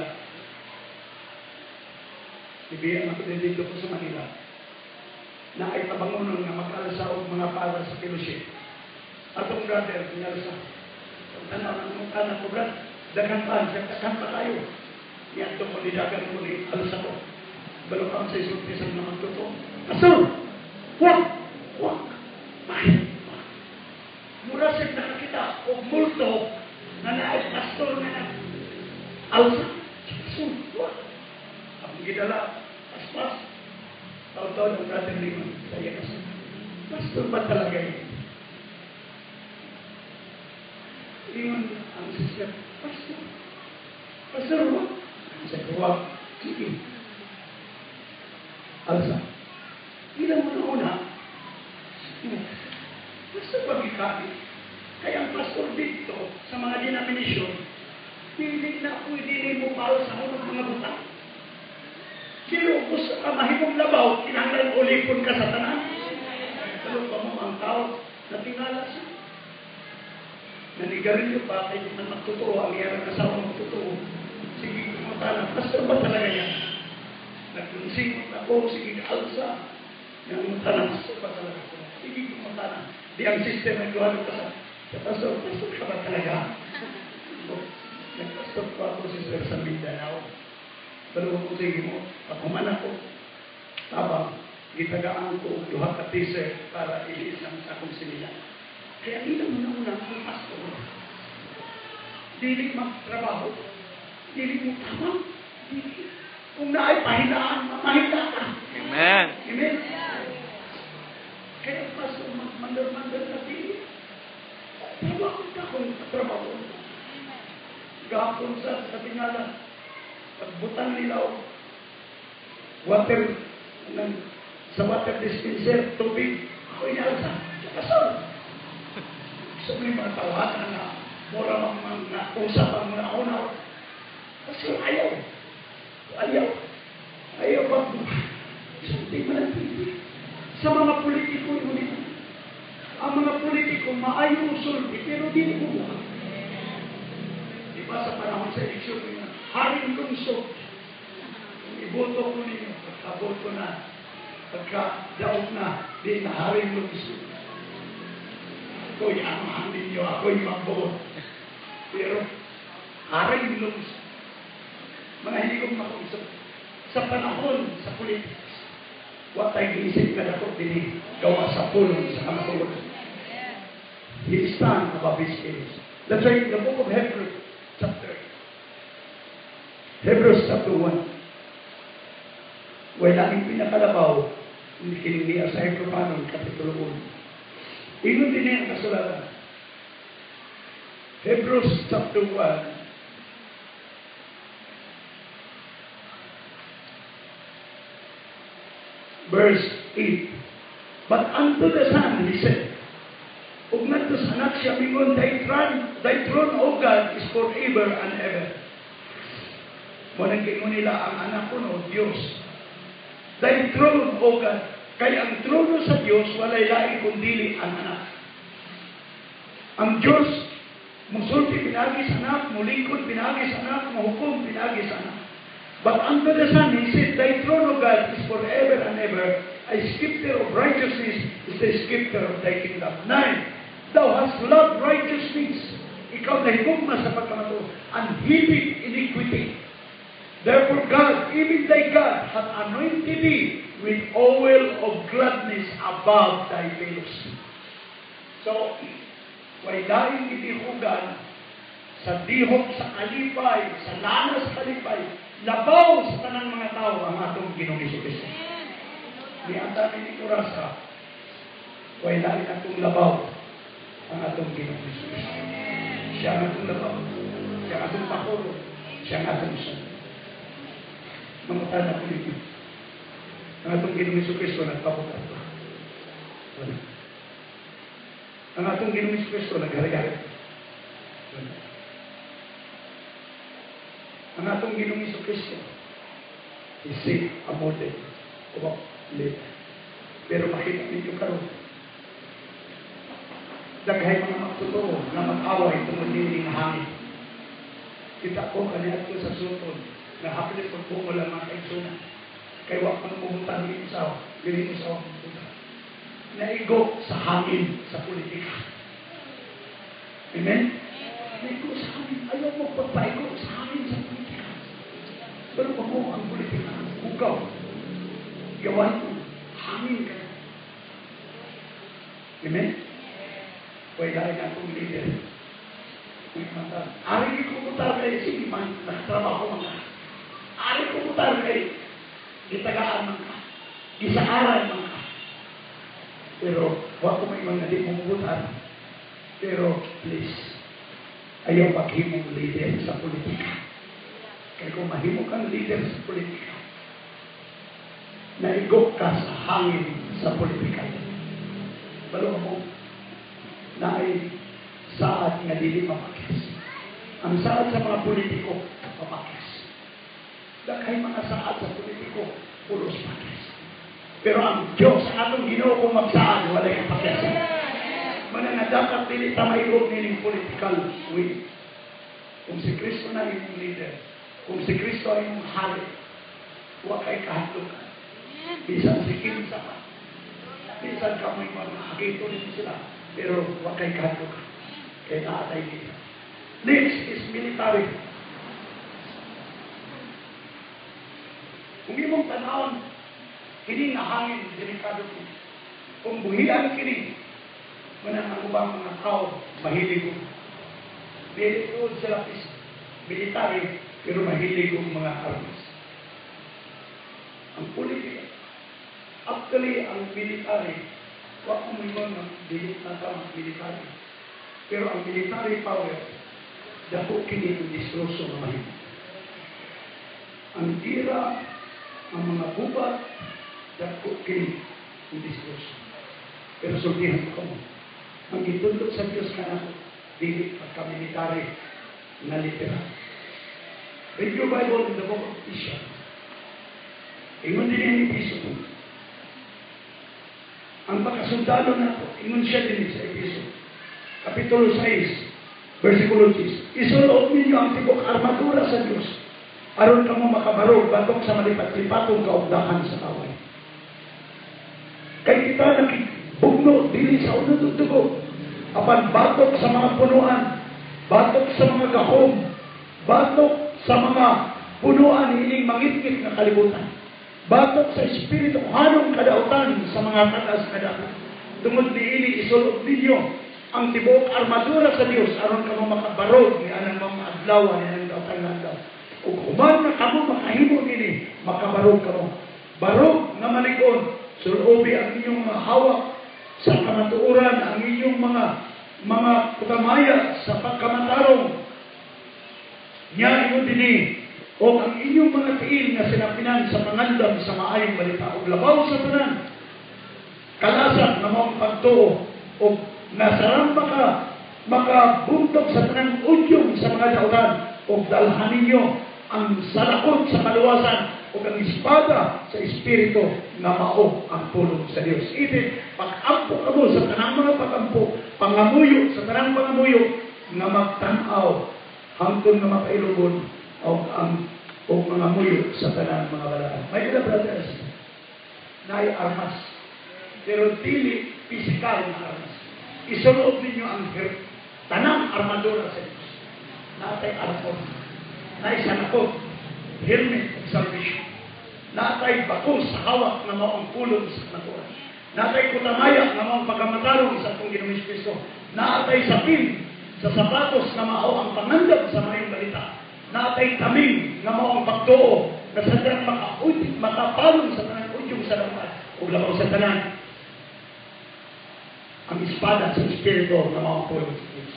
Ibiyan ako din dito ko sa Manila. Na ay tabangonon nga mag-alsa og mga para sa fellowship. Atong brother, nalsa. Tanaw ng mukha ko, "Brad, daghan pa, daghan pa tayo." Niadto ko, nidagan ko, ni alsa ko. Balo ka sa isulti sa mga magtotoo. "Pastor, wag, wag, ay, wag." Mura siya nakakita og multo na naay pastor nga nag alsa. "Pastor, wag." Ang gidala, paspas. Taon-taon ang brother Limon sa iya kasi. "Pastor ba talaga yun?" Ingon ang sister, "Pastor, pastor, wag." Sabi ko, "Wag, sige. Alsa." Ilang mo na una, basta pag-ikain. Kaya ang pastor dito, sa mga denomination, dili na pwede mo para sa unong mga butang. Pero gusto ka mahimong labaw, kinahanglan ulipon ka sa tanan. Pero pa mo ang tao, natingala siya. Nanigarilyo pa, kay di man magtotoo, ang iyang asawa magtotoo. Sige, kumutana, "Pastor ba talaga yan?" Nagsingot ako, sige, alsa. Nangutana, "Pastor ba talaga?" Sige, kumutana. Di ang sister nagduha pa sa pastor, "Pastor ka ba talaga?" "Nagpastor ko ako, sister, sa Mindanao." Pero kung sige mo, pag human ako, tabang, gitagaan ko og duha ka t-shirt para ilisan sa akong sinila. Kaya ilang mo na una ang pastor. Dili magtrabaho, dili mo tabang, dili. Kung naay pahinaan, mamahina ka. Amen. Amen? Kaya pastor, magmandar-mandar na dili. Trabaho ka kung trabaho. Gahapon sa tingala, pagbutang nila og water ng, sa water dispenser, tubig, ako inalsa. Pastor, gusto mo yung mga tawanan na mura mang mga usap ang mga una. Pastor, ayaw. Ayaw. Ayaw ba? Hindi man ang pili. Sa mga politiko, yun ito. Ang mga politiko, maayo sulti, pero di mo buhat. Di ba sa panahon sa eleksyon, yung haring lungsod, kung iboto ko ninyo, pagka-boto na, pagka-daog na, di na haring lungsod. Ako'y amahan ninyo, ako'y mabuot. Pero, haring lungsod. Mga hinigong makausap, sa panahon sa politics, wa tay giisip nga dako dinhi gawa sa pulong sa kamatuoran. He stand above his enemies. That's why in the book of Hebrews, chapter, Hebrews chapter 1, way laing pinakalabaw, kining niya sa Hebrew Kapitulo 1. Ingon din ang kasulatan. Hebrews chapter 1, verse 8. "But unto the Son, he said," ug ngadto sa anak siya mingon, Thy throne, O God, is forever and ever." Mao nang giingon nila ang anak ko no, Diyos. "Thy throne, O God," kay ang trono sa Diyos walay laing kundili ang anak. Ang Diyos musulti pinagi sa anak, mulingkod pinagi sa anak, muhukom pinagi sa anak. "But unto the Son, he said, Thy throne, O God, is forever and ever. A scepter of righteousness is the scepter of thy kingdom." 9. "Thou hast loved righteousness." Ikaw nahigugma sa pagkamatuod. "And hated iniquity. Therefore God, even thy God, hath anointed thee with oil of gladness above thy fellows." So, way laing gidihugan sa dihok sa kalipay, sa lanas kalipay, labaw sa tanang mga tao ang atong Ginoong Hesus. Nianda ni orasa, way lain atong labaw ang atong Ginoong Hesus. Siya ang atong labaw. Siya ang atong pakulo. Siya ang atong son. Mangutana ko ninyo. Ang atong Ginoong Hesus Kristo nagpabutat ba? Wala. Ang atong Ginoong Hesus Kristo naghari-hari? Wala. Ang atong Ginoong Hesus Kristo is a model of a leader. Pero makita ninyo karon, daghay mga magtotoo nga mag-away tungod niining hangin. Kita ko kaniadto sa Sutol nga hapilit pagpungol ang mga kaigsunan. Kay wa pang mubutan ni usaw, dili usaw ang mubutan. Naigo sa hangin sa politika. Amen? Naigo sa hangin. Ayaw mo pagpaigo sa hangin sa politika. Pero pag mo ang politika, hugaw. Gawan mo, hangin ka. Amen? Way lain akong leader. Uy, mata. Ari ko mutar kay sige man, nakatrabaho man ka. Ari ko mutar kay gitagaan man ka. Gisaaran man ka. Pero wa ko may mga di mo mutar. Pero please, ayaw paghimong leader sa politika. Kaya kung mahimo kang leader sa politika, naigo ka sa hangin sa politika. Balo mo, naay saad nga dili mapakyas. Ang saad sa mga politiko, mapakyas. Daghay mga saad sa politiko, pulos pakyas. Pero ang Diyos, atong Ginoo kung magsaad, walay kapakyas. Mana nga dapat dili ta maigo nining political will. Kung si Kristo na imong leader, kung si Kristo ay imong hari, wa kay kahadlukan. Bisan si kinsa pa. Bisan ka mo'y mga hagito nito sila, pero wa kay kahadlukan. Kay naatay dito. Next is military. Kung imong tanawon, kini nga hangin, delikado kini. Kung buhian kini, manang ang ubang mga tao, mahilig ko. Dili doon sila is military, pero mahilig kong mga armas. Ang politika, actually, ang military, wa ko mingon ng dili na tao ang military. Pero ang military power, dako kini ang distroso nga mahimo. Ang gira, ang mga gubat, dako kini ang distroso. Pero sultihan ko mo, ang gitudlo sa Diyos kanako, dili pagka-military na literal. Read your Bible in the book of Ephesians. Ingon din ang Episo. Ang pagkasundalo nato, ingon siya din sa Episo. Kapitulo 6, versikulo 6. "Isulob ninyo ang tibok armadura sa Diyos, aron kamo makabarog batok sa malipat-lipatong kaugdahan sa away. Kay kita nakibugno dili sa unod ug dugo, apan batok sa mga punuan, batok sa mga gahom, batok sa mga punuan ining mangitngit nga kalibutan, batok sa espiritu hanong kadautan sa mga taas nga dako. Tungod niini isulob ninyo Ang tibuok armadura sa Dios aron kamo makabarog ni anang mga adlaw, ni anang daotang adlaw. Ug human na kamo makahimo nini, makabarog kamo. Barog nga malig-on, sulobi ang inyong mga hawak sa kamatuoran, ang inyong mga kutamaya sa pagkamatarong. Nya ingon dinhi, o ang inyong mga tiil nga sinapinan sa pangandam sa maayong balita, ug labaw sa tanan, kalasan nga maong pagtuo, ug nasarang makabuntog sa tanang udyong sa mga dautan, ug dalhan ninyo ang salakot sa kaluwasan ug ang espada sa Espiritu nga mao ang pulong sa Dios. Itin, pag-ampo kamo sa tanang mga pag-ampo, pangamuyo sa tanang pangamuyo nga magtan-aw hangtod nga mapailogon og ang og mangamuyo sa tanang mga balaan. My dear brothers, naay armas. Pero dili physical na armas. Isulob ninyo ang tanang armadura sa Diyos. Natay armor. Naay salakot. Helmet of salvation. Natay bako sa hawak na mao ang pulong sa kamatuoran. Natay kutamaya nga mao ang pagkamatarong sa atong Ginoong Kristo. Natay sapin sa sapatos na mao ang pangandam sa maayong balita. Natay taming nga mao ang pagtuo na sa tanang makapalong sa tanang udyong sa dautan ug labaw sa tanan, ang espada sa Espiritu nga mao ang pulong sa Diyos.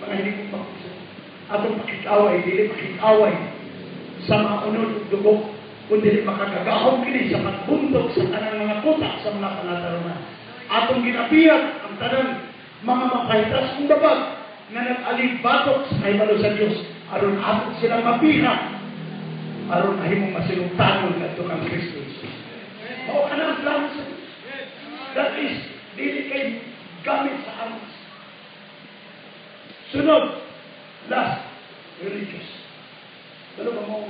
Mga hindi ko makusap. Atong pakig-away, dili pakig-away sa mga unod ug dugo, kundi makagagahom kini sa pagbuntog sa tanang mga kuta sa mga pangatarungan. Atong ginapiyag ang tanang mga mapahitas kung babag nga nag-alibatok sa kahibalo sa Diyos aron ato silang mapihak, aron mahimong masinugtanon ngadto kang Kristo Jesus. Mao kana ang plano sa Diyos. That is, dili kay gamit sa armas. Sunod, last, religious. Pero ba mo,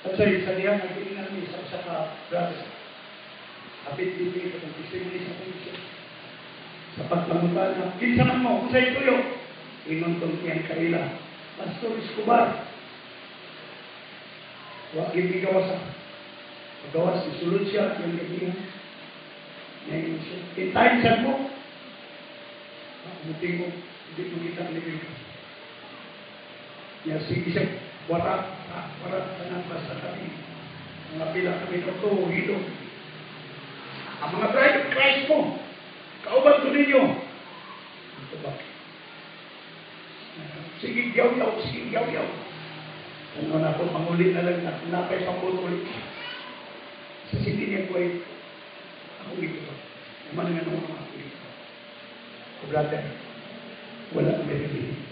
at sa diyan, nagtingnan ni sa ka brothers. Kapit dito ito, kung testimony sa komisyon. Sa pagpangutan na, kinsa man mo, kung sa'yo tuyo, ingon tong tiyang kaila, Pastor Escobar, wa gid gawas. Pagawas, isulod siya, yung gabihan. Ngayon siya. In time sa mo, muting mo, hindi mo kita ni. Ya, sige siya, wara, wara, tanan basta kami. Mga pila kami ito, hilo. Ang mga bride of Christ mo, kauban ko ninyo. Ito ba? Sige, yaw-yaw, sige, yaw-yaw. Ano na po, panguli na lang, na napay panguli. Sa sige niya ko ay, ako ito ba? Naman nga nung ako ito. O brother, wala may relihiyon.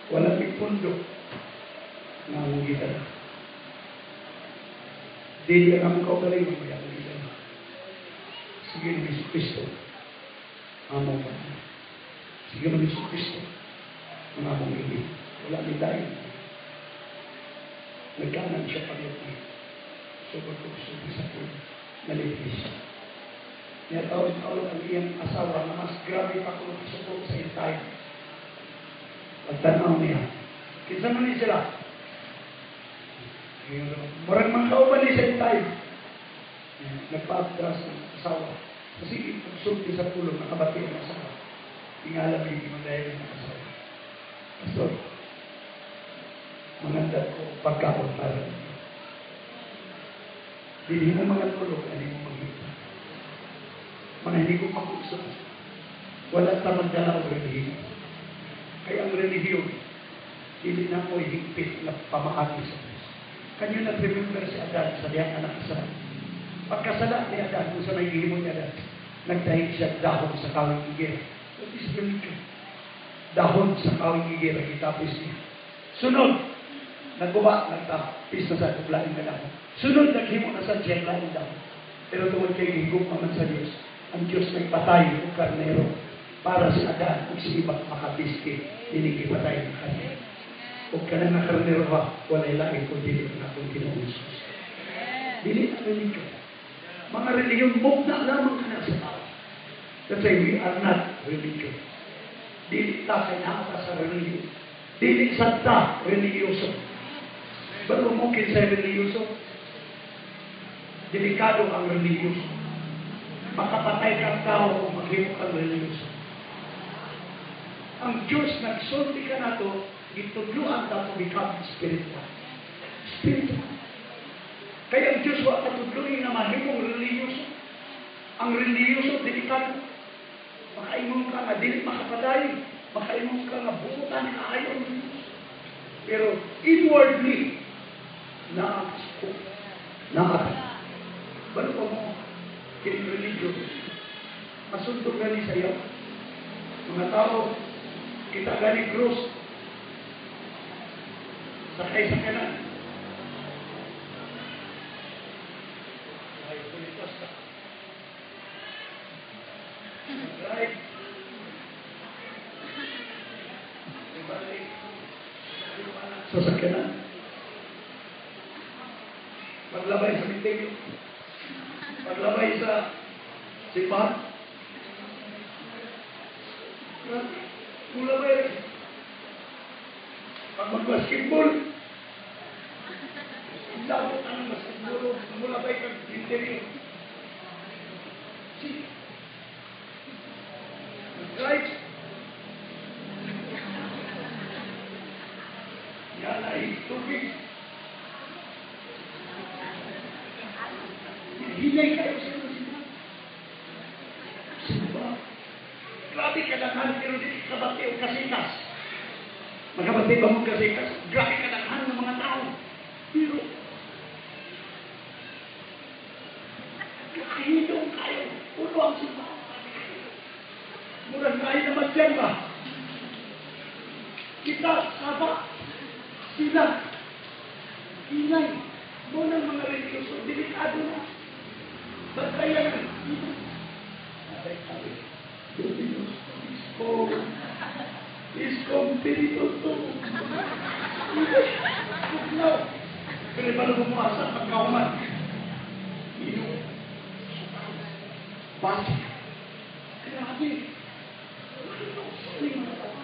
Wala may pundo na among gitara. Dili ang among kaugalingon, may among gitara. Sige ni Jesu Kristo, among ba? Sige ni Jesu Kristo, ang among ibig. Wala may dahil. Nagkanan siya paglupi. So, pagkukusubi sa puno, nalipis siya. Niya taon-taon ang iyang asawa na mas grabe pa kung suko sa intay. Pagtanaw niya, kinsa man ni sila? Murag mga kauban ni sa intay. Nagpa-atras ang asawa. Kasi pagsulti sa pulong, nakabati ang asawa. Tingala may dahil ang asawa. Pastor, mangandam ko pagkaon para ninyo. Dili mo mga tulog, ano mo magita. Mga hindi ko pag-usap. Wala ta magdala og relihiyon. Kaya ang relihiyon, dili na mo higpit na pamaagi sa Diyos. Can you not remember si Adan sa diyang anak sa pagkasala ni Adan, kung sa may gihimo ni Adan, nagdahig siya dahon sa kawing higera. What is religion? Dahon sa kawing higera, gitapis niya. Sunod, nagguba, nagtapis na sa laing na dahon. Sunod, naghimo na sa siya laing dahon. Pero tungod kay higop naman sa Diyos, ang Diyos nagpatay og karnero para si Adan ug si Eva makabiski, dili gipatay ang karnero. Ug kanang nga karnero ba, walay lain kun dili ang atong Ginoong Jesus. Dili ang religion. Mga relihiyon, mugna lamang kana sa tao. That's why we are not religion. Dili ta kay naa ta sa relihiyon. Dili sa ta relihiyoso. Bago mo kinsa relihiyoso, delikado ang relihiyoso. Makapatay kang tao kung maghimo kang relihiyoso. Ang Diyos nagsulti ka nato, gitudluan ta to become spiritual. Spiritual. Kaya ang Diyos wa katudluin nga mahimong relihiyoso. Ang relihiyoso, delikado. Makaingon ka nga dili makapatay. Makaingon ka nga buutan kaayo ang Diyos. Pero inwardly, naa naa. Balo pa mo, kining religion, masundog gani sa iyo. Mga tao, kita gani krus, sakay sa kanan. Ay, pulitos ka. Drive. Ibalik. Sa sakyanan. Paglabay sa mintegyo. Paglabay sa simbahan. Mulabay. Pag mag-basketball, labot ang basketball, mulabay kag mintegyo. See? Mag-drive. Yan ay tubig. Hinay kayo sa inyo simba. Simba. Grabe kadaghan pero di kabati o kasikas. Makabati ba mong kasikas? Grabe kadaghan ng mga tao. Pero kahidong kayo. Puno ang simba. Murag kayo naman dyan ba? Kita, saba, sila, hinay. Mo ng mga religyoso, delikado na. Ba't kaya na? Isko, isko, pinituto. Tugnaw. Pero paano bumuasa pagkahuman? Ino. Basi. Grabe. Ano mga tao?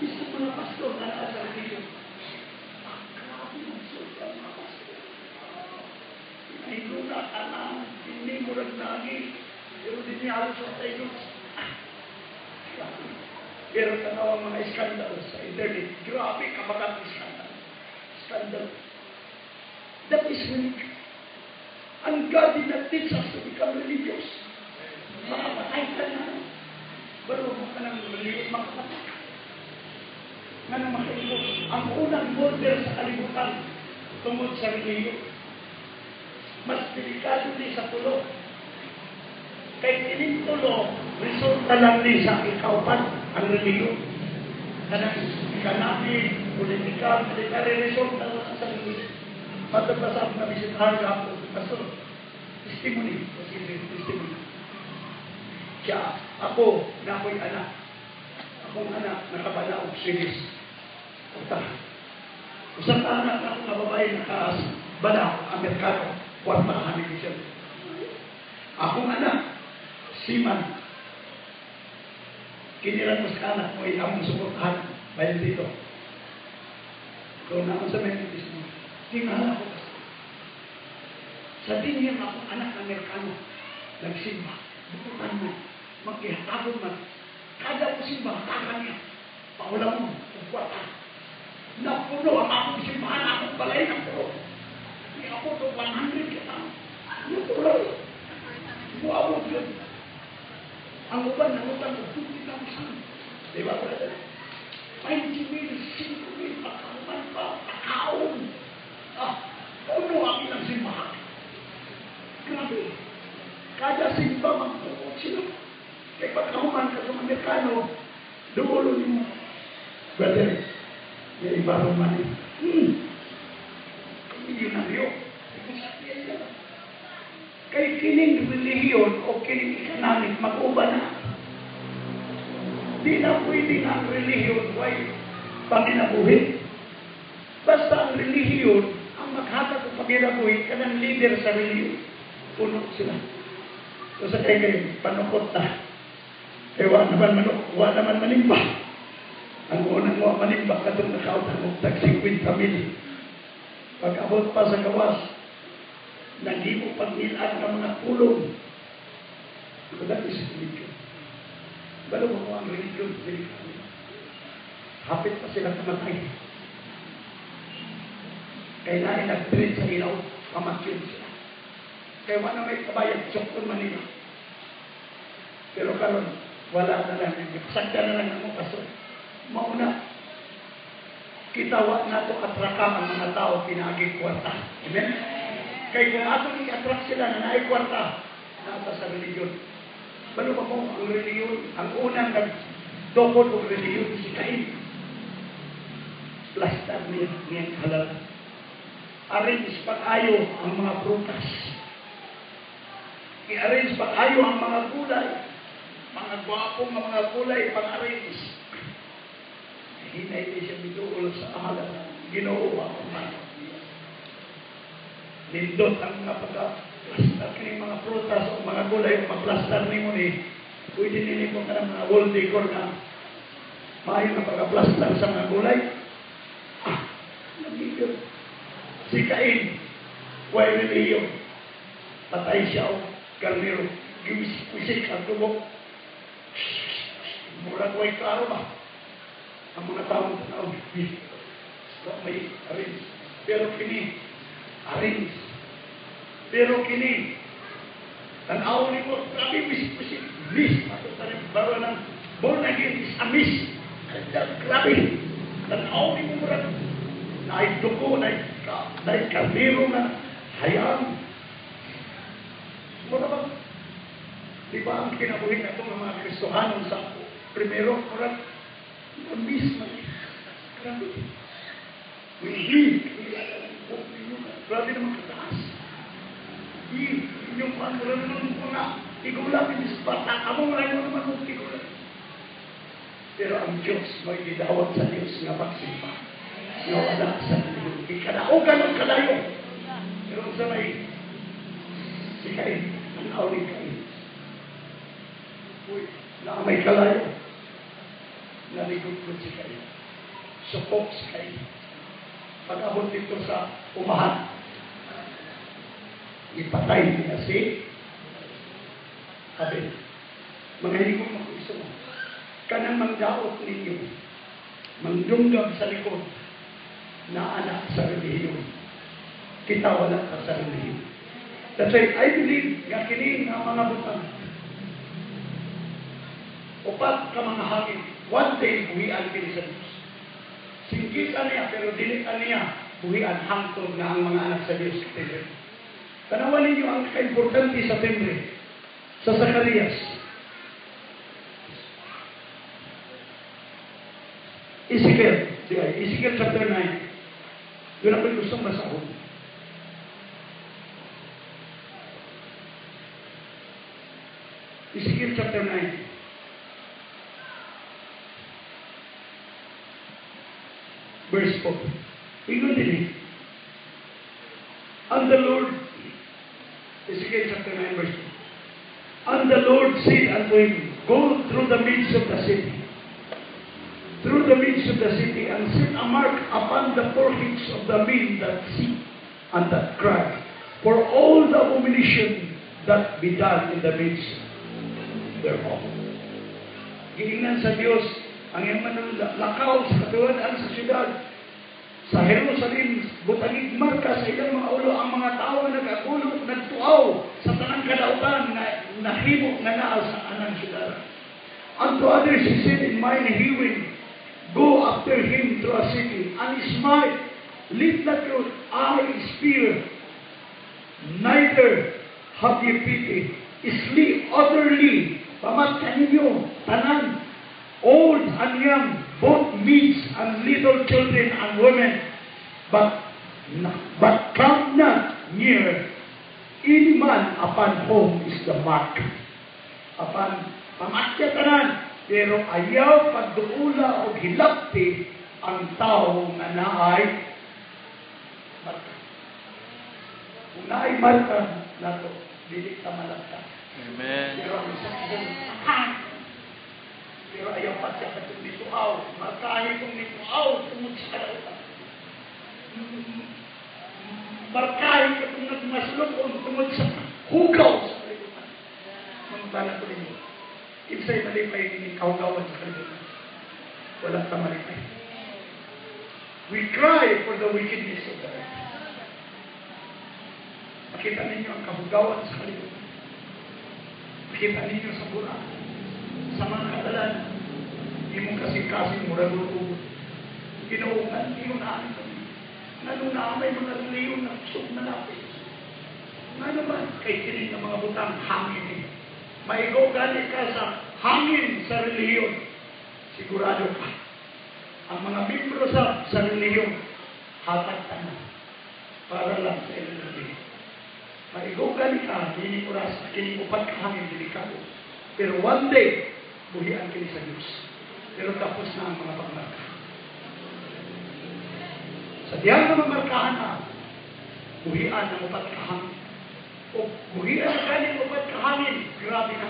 Isa mga pastor na nasa religion. Grabe magsulti ang mga pastor. Pinahiluna ka na, hindi mo nagnagi. Pero di niya halos sa tayo. Pero tanaw ang mga iskandalo sa internet. Grabe kabagang iskandalo. Iskandalo. That is religion. And God did not teach us to become religious. Makapatay ka na. Pero huwag ka ng religious, makapatay ka. Nga nang makaibot, ang unang border sa kalibutan tungod sa relihiyon. Mas delikado di sa tulo. Kay kining tulo, resulta lang ni sa ikaupat ang relihiyon. Kanang economic, political, military, resulta lang sa relihiyon. Matapasap na bisitahan ka ako, pastor, testimony, testimony. Siya, ako, na ako'y anak. Akong anak, nakabala og Swedish. Uta. Usa ka anak na akong babae nakabala, Amerikano, kwarta kami siya. Akong anak, seaman. Kiniran mo sa anak mo, among suportahan, bayan dito. Ikaw na sa may testimony. Tingnan ako, pastor. Sa dinhir akong anak Amerikano, nagsimba, bukutan man, magkihatagod man, kada ko simba, hatagan niya, paula mo, kwarta. Napuno ang akong simbahan, akong balay ng puno. Hindi ako ito, 100 ka tao. Napuno. Muabot yun. Ang uban, nangutang og 20,000. Di ba, brother? 20 mil, 5 mil, pagkahuman pa, pagkaon. Ah, puno ang ilang simbahan. Grabe. Kada simba, magpuot sila. Kaya pagkahuman ka sa Amerikano, dulo ni mo. Brother, may iba rin man eh. Milyonaryo. Kay kining relihiyon o kining economic, mag-uba na. Di na pwede ang relihiyon way panginabuhi. Basta ang relihiyon, ang maghatag o panginabuhi, kanang leader sa relihiyon. Puno sila. So sa kay kayo, panukot na. Eh, wa naman manok, wa naman manimba. Ang unang wa manimba, katong nakautang og tag 50 mil. Pag abot pa sa gawas, Naghimo pagnilan ng mga pulong. So that is religion. Balo mo ang religion, dili kami. Hapit pa sila kamatay. Kailangan nag-treat sa ilaw, pamatyon sila. Kaya wala may kabayad, sukton man nila. Pero karon wala na lang. Sagda na lang ang pastor. Mauna, kita wa nato atraka ang mga tao pinaagi kwarta. Amen? Kay kung atong i-attract sila na naay kwarta, nasa sa religion. Balo ba mo ang religion, ang unang nagdukot og religion si Cain. Plastar niya niyang halal. Arrange pag-ayo ang mga prutas. I-arrange pag-ayo ang mga gulay. Mga gwapo nga mga gulay pag-arrange. Hinay ni siya miduol sa amalan. Ginoo ako man. Nindot ang mga pagka-plastar kining mga prutas o mga gulay o maplastar nimo ni pwede nini mo ka ng mga wall decor na maayo na pagka-plastar sa mga gulay. Ah, nagigil. Si Cain, way relihiyon. Patay siya o karnero. Giwisik-wisik ang tubok. Murag way klaro ba? Ang mga taong tanaw, may arrange. Pero kini, arrange. Pero kini, tanaw ni mo, grabe wisik-wisik. Miss, ato sa rin, baro ng born again is a miss. Grabe. Tanaw ni mo murag, naay dugo, naay karnero na hayaan. Mura ba? Di ba ang kinabuhi na itong mga Kristohanon sa primero, murag, miss man. Grabe. Wih, grabe naman kataas. Inyong pan, mura naman mga tigulang, inis bata, amo mo naman mong tigulang. Pero ang Diyos, may gidawat sa Diyos nga pagsimba. Nga wala sa Diyos. Ikadaugan ang kalayo. Pero sa may, si Cain, ang awing Cain. Uy, na may kalayo. Naligod ko si Cain. Supok si Cain. Pag-abot dito sa umahan, ipatay niya si Abel. Mga hindi ko makuiso mo. Kanang mangdaot ninyo, mangdunggab sa likod, na anak sa relihiyon. Kita wala ka sa relihiyon. That's why I believe nga kini nga mga butang. Upat ka mga hangin, one day buhian kini sa Diyos. Singgitan niya, pero dili niya buhian hangtod na ang mga anak sa Diyos. Tanawan ninyo ang kaimportante sa temple, sa Zacarias. Ezekiel, Ezekiel chapter 9. Yun ako'y gustong basahon. Ezekiel chapter 9. Verse 4. Ingon din eh. And the Lord, Ezekiel chapter 9 verse 4. And the Lord said unto him, go through the midst of the city. Through the midst of the city, and set a mark upon the foreheads of the men that see and that cry, for all the abomination that be done in the midst thereof. Giingnan sa Dios ang iyang manlakaw sa katuwan-an sa siyudad sa Jerusalem, butangig marka sa ilang mga ulo ang mga tao nga nagagulo, nagtuaw sa tanang kadautan nga nahimo nga naa sa anang siyudad. Unto others he said in mine hearing, go after him through a city, and smite, let not your eye spare, neither have ye pity. Slay utterly, pamatyan ninyo, tanan, old and young, both maids and little children and women, but come not near any man upon whom is the mark. Apan pamatya tanan, pero ayaw pagduula o hilapti ang tao nga naay marka. Kung naay marka nato, dili ka malapta. Amen. Pero ang isang pero ayaw pa siya katong nituaw. Markahe kong nituaw tungod sa kalautan. Markahin ka kung nagmaslukon tungod sa hugaw sa kalibutan. Mangutana ko ninyo. Kinsay malipay nining kahugawan sa kalibutan? Walang ta malipay. We cry for the wickedness of the earth. Makita ninyo ang kahugawan sa kalibutan. Makita ninyo sa bura, sa mga kadalan, imong kasing-kasing murag ugot. Ginoo, naniyo na kami. Ngano na may mga relihiyon na kusog na lapit? Nga naman, kay kini nga mga butang hangin eh. Maigo gani ka sa hangin sa relihiyon. Sigurado ka. Ang mga membro sa relihiyon, hatag tanan para lang sa ilang relihiyon. Maigo gani ka, dini oras, kining upat ka hangin, delikado. Pero one day, buhian kini sa Diyos. Pero tapos na ang mga pagmarka. Sa diyang na mamarkahan na, buhian ang upat ka hangin. O buhian ang kaning upat ka hangin, grabe na.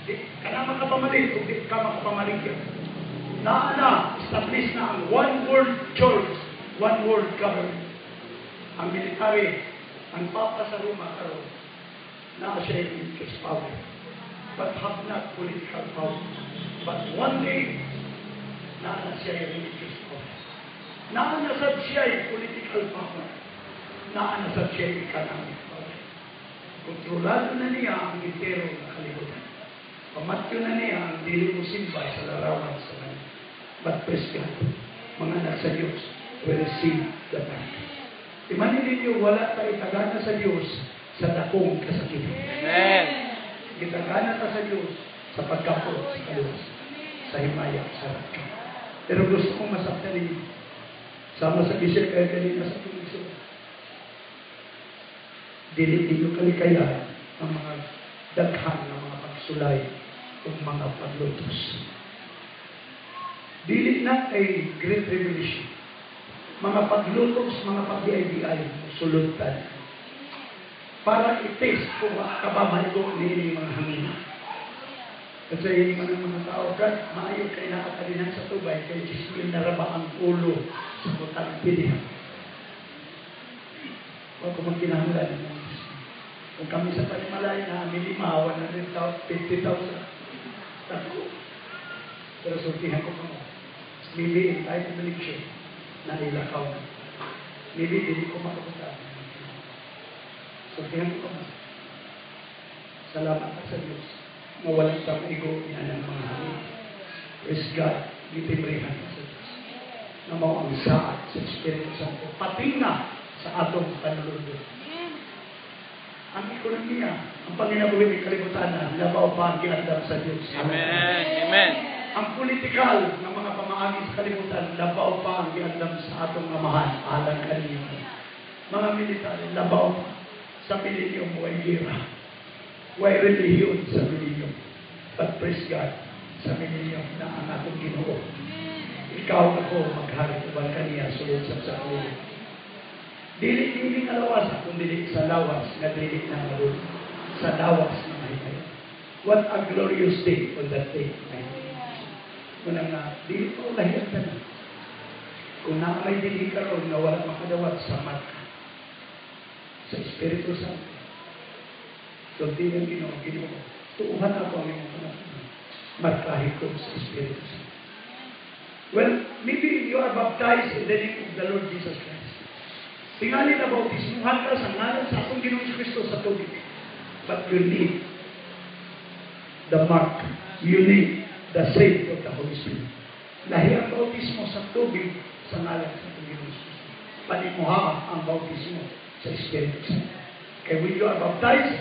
Di ka na makapamalit o di ka makapamaligya. Naa na, establish na ang one world church, one world government. Ang military, ang Papa sa Roma karon, naa siya religious power, but have not political power. But one day, naa na siya religious power. Naa na sad siya political power. Naa na sad siya economic power. Kontrolado na niya ang entero ng kalibutan. Pamatyo na niya ang dili mo simba sa larawan sa kanya. But praise God, mga anak sa Diyos will receive the mark. Imanin ninyo, wala tayo tagana sa Diyos sa dakong kasakitan. Amen. Gitagana ta sa Diyos sa pagkapot sa kaluwas, sa himaya, sa rapture. Pero gusto kong masabtan ninyo, sama sa gisir kayo kanina sa tulisod, dili ninyo kalikayan ang mga daghan ng mga pagsulay o mga paglutos. Dili na kay Great Revelation. Mga paglutos, mga pag-BI-BI, sulod ta. Para i-test kung ka ba maigo niini mga hangin. Kasi yung mga tao, "Brad, maayo kay nakatalinan sa tubay, kay 10,000 na raba ang ulo sa butang pilihan." Huwag ko magkinahanglan ng mga 10,000. Kung kami sa Panimalay na kami lima, 150,000. Tako. Pero sultihan ko kamo. Maybe in time of election, na ilakaw na. Maybe dili ko makapunta. Sultihan ko kamo. Salamat ka sa Diyos na walang tamaigo niya ng mga hangin. Praise God, gitibrihan ka sa Diyos. Na mao ang saad sa Espiritu Santo. Pati na sa atong panulundon. Ang ekonomiya, ang panginabuhi ng kalibutan na labaw pa ang giandam sa Diyos. Amen. Amen. Ang politikal ng mga pamaagi sa kalibutan, labaw pa ang giandam sa atong amahan, alang kaniya. Mga military, labaw pa sa millennium, way gira. Way relihiyon sa millennium. But praise God, sa millennium na ang atong Ginoo. Ikaw ako maghari uban kaniya sulod sa sakuli. Dili dili nga lawas, kung dili sa lawas nga dili na malul. Sa lawas na mahimay. What a glorious day on that day. Muna nga, dili ko lahi ang tanan. Kung naa may dili karon nga wala makadawat sa marka, sa Espiritu Santo. Sulti ang Ginoo, "Ginoo, tuuhan ako ang imong panahon. Markahi ko sa Espiritu Santo." Well, maybe you are baptized in the name of the Lord Jesus Christ. Tingali na bautismuhan ka sa ngalan sa atong Ginoong Kristo sa tubig. But you need the mark. You need the seal of the Holy Spirit. Lahi ang bautismo sa tubig sa ngalan sa atong Ginoong Kristo. Panimuha ang bautismo sa Espiritu Santo. Kaya when you are baptized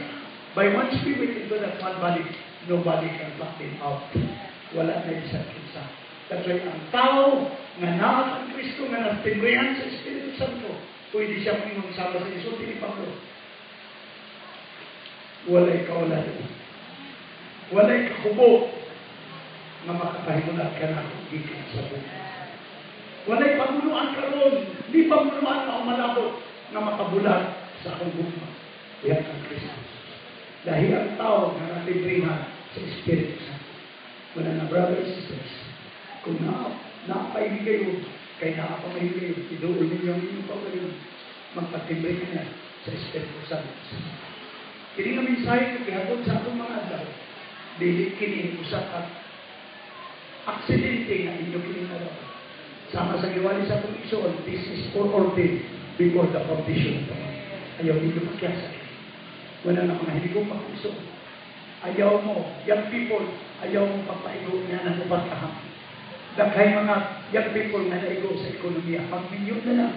by one Spirit into that one body, nobody can pluck them out. Wala na bisan kinsa. That's why ang tao nga naa kang Kristo nga natimbrihan sa Espiritu Santo, pwede siya moingon sama sa isulti ni Pablo, "Walay kaulay. Walay kahubo nga makapahimulat ka na gikan sa buhay. Walay pamunuan karon, di pamunuan nga umalabot nga makabulag sa akong gugma." Diyan ang Kristo. Dahil ang tao nga natimbrihan sa Espiritu Santo. Wala na, brothers and sisters, kung na napaibig kayo, kay naapamay kayo, iduol ninyo ang inyong kaugalingon. Magpatimbre ka niya sa Espiritu Santo. Kini nga mensahe nga gihatod sa atong mga adlaw, dili kini usa ka aksidente nga inyo kini nadapat. Sama sa giwali sa atong igsoon, this is foreordained before the foundation of the world. Ayaw ninyo pakyasa. Wala na mga hinigong pag-igsoon. Ayaw mo, young people, ayaw mo pagpaigo niya ng upat kahapon. Daghay mga young people nga naigo sa ekonomiya. Magminyo na lang.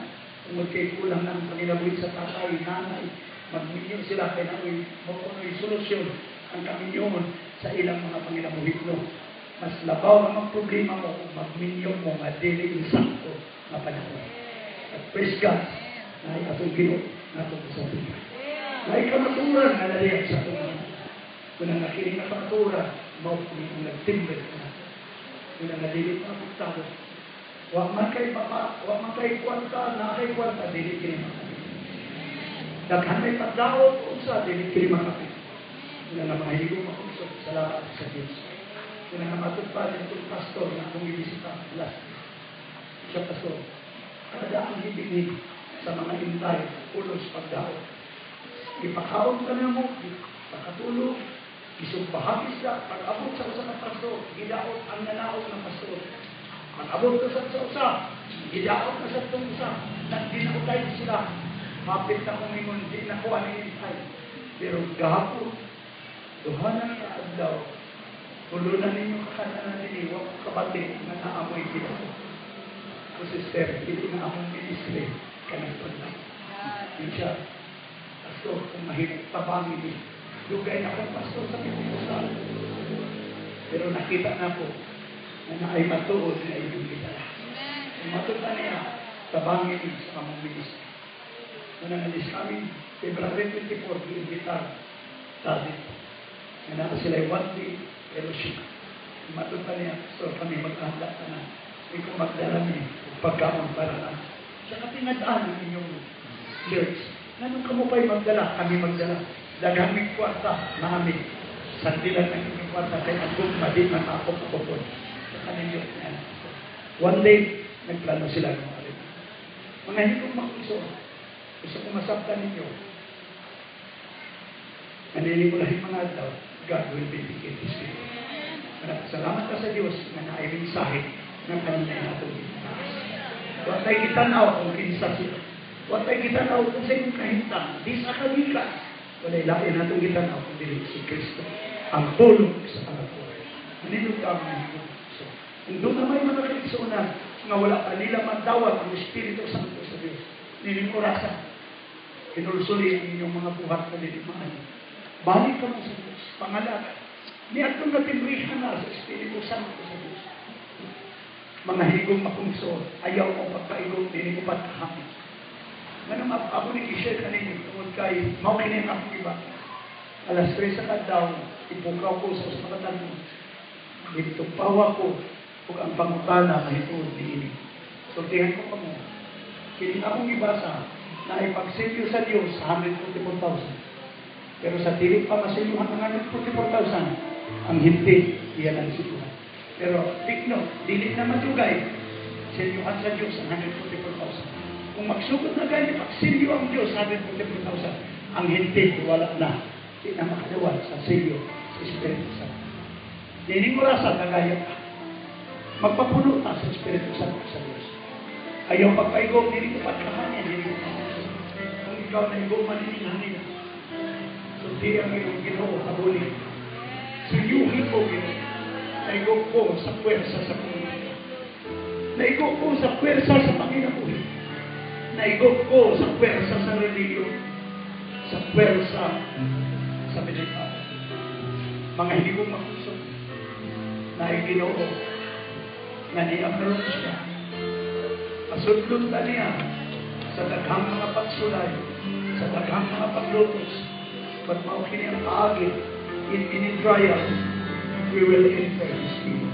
Kung kay kulang ng panginabuhi sa tatay, nanay, magminyo sila kay naoy mo solusyon ang kaminyoon sa ilang mga panginabuhi, no. Mas labaw ang mga problema mo kung magminyo mo nga dili insakto nga panahon. At praise God, na atong Ginoo natong sa tingin. Na kamaturan nga naliyak sa atong mga. Kung ang nakining na kamaturan, mao ni ang nagtimbre na. Kung ang dili pa apektado. Wa man kay papa, wa man kay kwarta, na kay kwarta, dili kini makapit. Daghan may pagdaot, unsa, dili kini makapit. Kung ang mga hiligong makusog, salamat sa Diyos. Kung ang matugpa itong pastor na akong ibisita last siya, pastor, kada ang hibingin sa mga intay, ulos pagdaot. Ipakaon ka na mo, pakatulog, isumbahagi sila, pag-abot sa usa ka pastor, gidaot ang nanaog ng pastor. Pag-abot ka sa usa, gidaot na sa itong usa, nagdinautay sila. Hapit na kong ingon, di na ko ano intay. Pero gahapon, duha na nga adlaw, tulo na ninyo kakananan nini, wa ko kabati nga naamoy gidaot. O sister, dili na akong ministry kanang pagdaot. Yun siya, pastor, kung mahimong tabangin ni. Dugay na akong pastor sa Pentecostal. Pero nakita na ko na naay matuod na inyong gidala. Kung matuod na niya, tabangin ni sa among ministry. Nung nangalis kami, February 24, giimbitar ta dito. Na naa sila one day fellowship. Kung matuod na niya, pastor, kami maghanda ka na. Hindi ko magdala ni pagkaon para na sa katingadaan ng inyong church. Nganong kamo pa'y magdala, kami magdala. Daghang mig kwarta namin. Sandilan ng inyong kwarta kay ang gugma di man maakop-akopon. Sa kaninyo niya. One day, nagplano sila ng mga rin. Mga higong makiso, gusto ko masabtan ninyo. Nanili ko lang mga adlaw, God will vindicate His people. Salamat ka sa Diyos na naay mensahe ng kanunay natin ginataas. Wa tay gitanaw kung kinsa sila. Wa tay gitanaw kung sa inyong kahimtang. Di sa kagikan. Walay lain natong gitanaw kung dili si Kristo. Ang tulong sa kamatuoran. Manindog ka mga higong. So, kung doon na may mga kaigsuonan nga wala pa nila mandawat ang Espiritu Santo sa Diyos, nining orasa, kinulsuli ang inyong mga buhat na dili maayo. Balik ka mo sa Diyos, pangalaga. Ni atong natimbrihan na sa Espiritu Santo sa Diyos. Mga higong makungso, ayaw mo pagpaigong, dili ko pagkahamit. Manong ako ni i-share kaninyo, tungod kay, mao kini ang akong iba. Alas 3 sa kadlaw, ipukaw ko sa usa ka tanong. Gitupawa ko ug ang pangutana mahituod niini. Sultihan ko kamo. Kini akong gibasa na ipagsilyo sa Dios sa 144,000. Pero sa dili pa masilyuhan ang 144,000, ang hindi iyan ang silyuhan. Pero take note, dili na madugay, silyuhan sa Dios ang 144,000. Kung magsugod na gani pagsilyo ang Dios 144,000, ang hindi wala na. Di na makadawat sa silyo sa Espiritu Santo. Dining orasa, kagaya ka. Magpapuno ta sa Espiritu Santo sa Diyos. Ayaw pagpaigong, dili ko pagkahanin, dili ko pagkahanin. Kung ikaw na igong manining hangin, sulti ang iyong Ginoo, kabuli. Suyuhin ko, Ginoo. Naigong ko sa puwersa sa Panginoon. Naigong ko sa puwersa sa Panginoon. Naigong ko sa puwersa sa relihiyon. Sa puwersa sa militar. Mga higong makusog. Na Ginoo nga ni-approach siya. Pasudlon ta niya sa daghang mga pagsulay, sa daghang mga paglutos. But mao kini ang paagi, in many trials, we will enter His kingdom.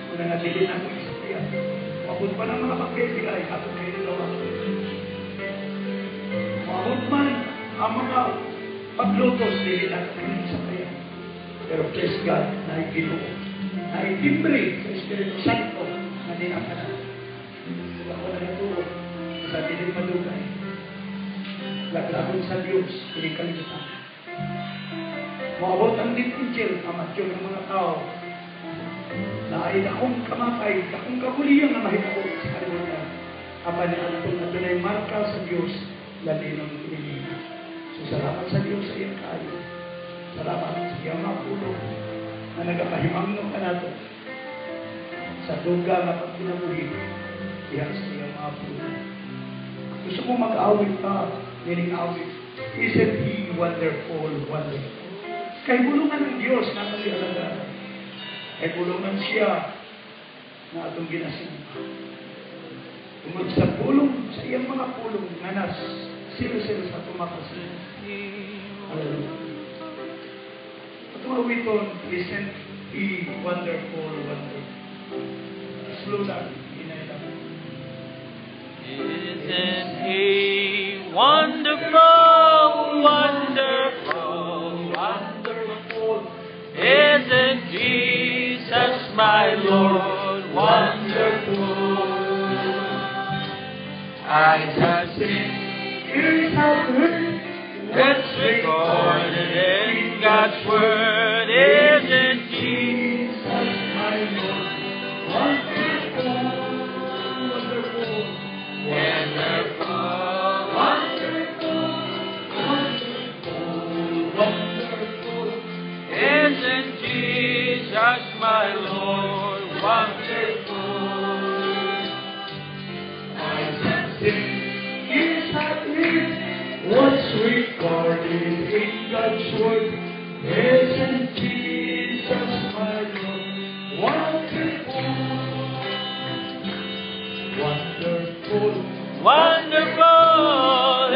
Kung nangatili na akong istorya, maabot pa ng mga pagbibigay, atong kayo nagawa. Maabot man ang mga paglutos, dili na akong istorya. Pero praise God, na Ginoo, na itimbre sa Espiritu Santo na dinakanan. Kung ako na naturo sa dili madugay, Laglagon sa Diyos, ini kalibutan. Moabot ang death angel, pamatyon ang mga tao na ay dakong kamatay, dakong kabuliyan nga mahitabo sa kalibutan. Apan ni atong adunay marka sa Diyos, lalinon kini. So salamat sa Diyos sa iyang kaayo. Salamat sa iyang mga pulong na nagapahimangno kanato sa duga nga pagkinabuhi diha sa iyang mga pulong. Gusto mo mag-awit pa, nining awit? Isn't He wonderful, wonderful? Kahibulungan ng Diyos na atong gialagaran. Kahibulungan siya na atong ginasimba. Tungod sa pulong, sa iyang mga pulong nga nas silsil sa atong makasing. Hallelujah. Atong awiton, "Isn't He wonderful, wonderful?" Slow lang, hinay lang. Isn't He wonderful, wonderful, wonderful? Isn't Jesus my Lord wonderful? Eyes have seen, Ears have heard, it's recorded in God's word. Isn't Jesus Jesus my Lord, wonderful, wonderful, wonderful, wonderful, wonderful, wonderful? Isn't Jesus my Lord wonderful? Eyes have seen, ears have heard, what's recorded in God's word. Isn't Jesus my Lord wonderful, wonderful, Wonderful,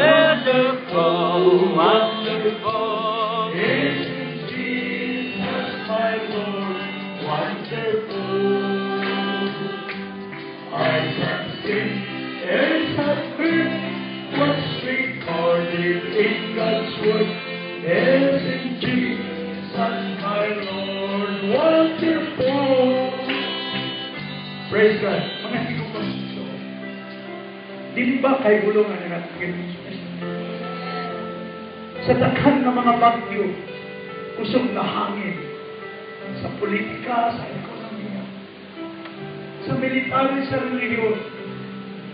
wonderful, wonderful? Isn't Jesus my Lord wonderful? Eyes have seen, ears have heard, what's recorded in God's word. Isn't Jesus my Lord wonderful? Praise God. Mga hinumang so, dili ba kahibulungan ang atong Ginoong Kristo? Sa daghan nga mga bagyo, kusog na hangin, sa politika, sa ekonomiya, sa military, sa relihiyon,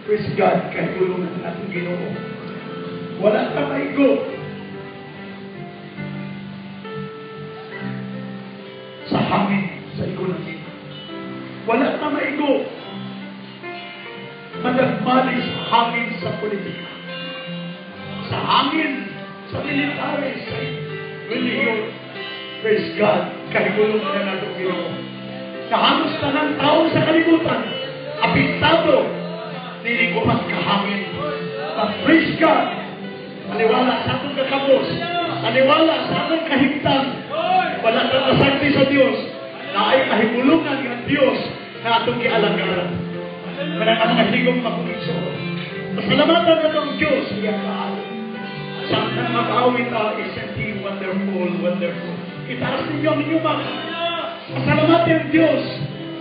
praise God, kahibulungan ang atong Ginoo. Wala ta maigo sa hangin, sa ekonomiya. Wala ta maigo madagmali sa hangin sa politika. Sa hangin, sa military, sa relihiyon. Praise God, kahibulungan na natong Ginoo. Na halos tanang tao sa kalibutan, apektado, dili ko mas kahangin. But praise God, maniwala sa atong kakabos, maniwala sa atong kahimtang, wala ta masagdi sa Dios, na ay kahibulungan ng Dios na atong gialagaran. Kanang ang mga higong makong igsoon. Pasalamatan na itong Diyos sa iyang kaayo. Samtang mag-awit ta, "Isn't He wonderful, wonderful?" Itaas ninyo ang inyong mga pasalamatan ang Diyos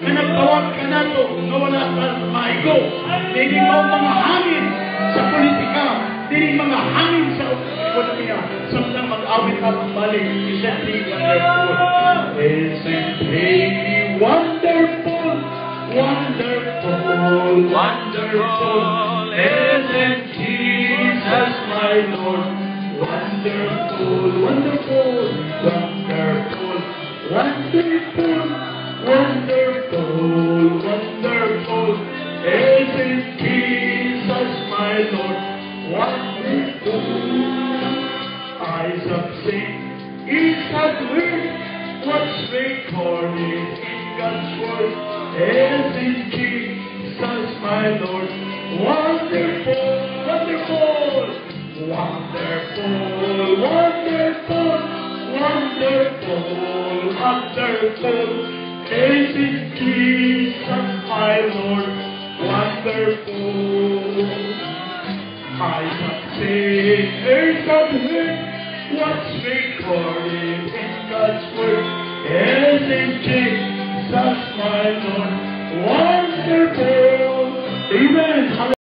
na nagtawag kanato nga wala ta maigo. Dili mao mga hangin sa politika, dili mga hangin sa ekonomiya. Samtang mag-awit ta pagbalik, "Isn't He wonderful?" Isn't He wonderful, wonderful, wonderful? Isn't Jesus my Lord wonderful, wonderful, wonderful, wonderful, wonderful, wonderful? Isn't Jesus my Lord wonderful? Eyes have seen, ears have heard, what's recorded in God's word. Isn't Jesus my Lord wonderful, wonderful, wonderful, wonderful, wonderful, wonderful? Isn't Jesus my Lord wonderful? Eyes have seen, ears have heard, what's recorded in God's word. Isn't Jesus my Lord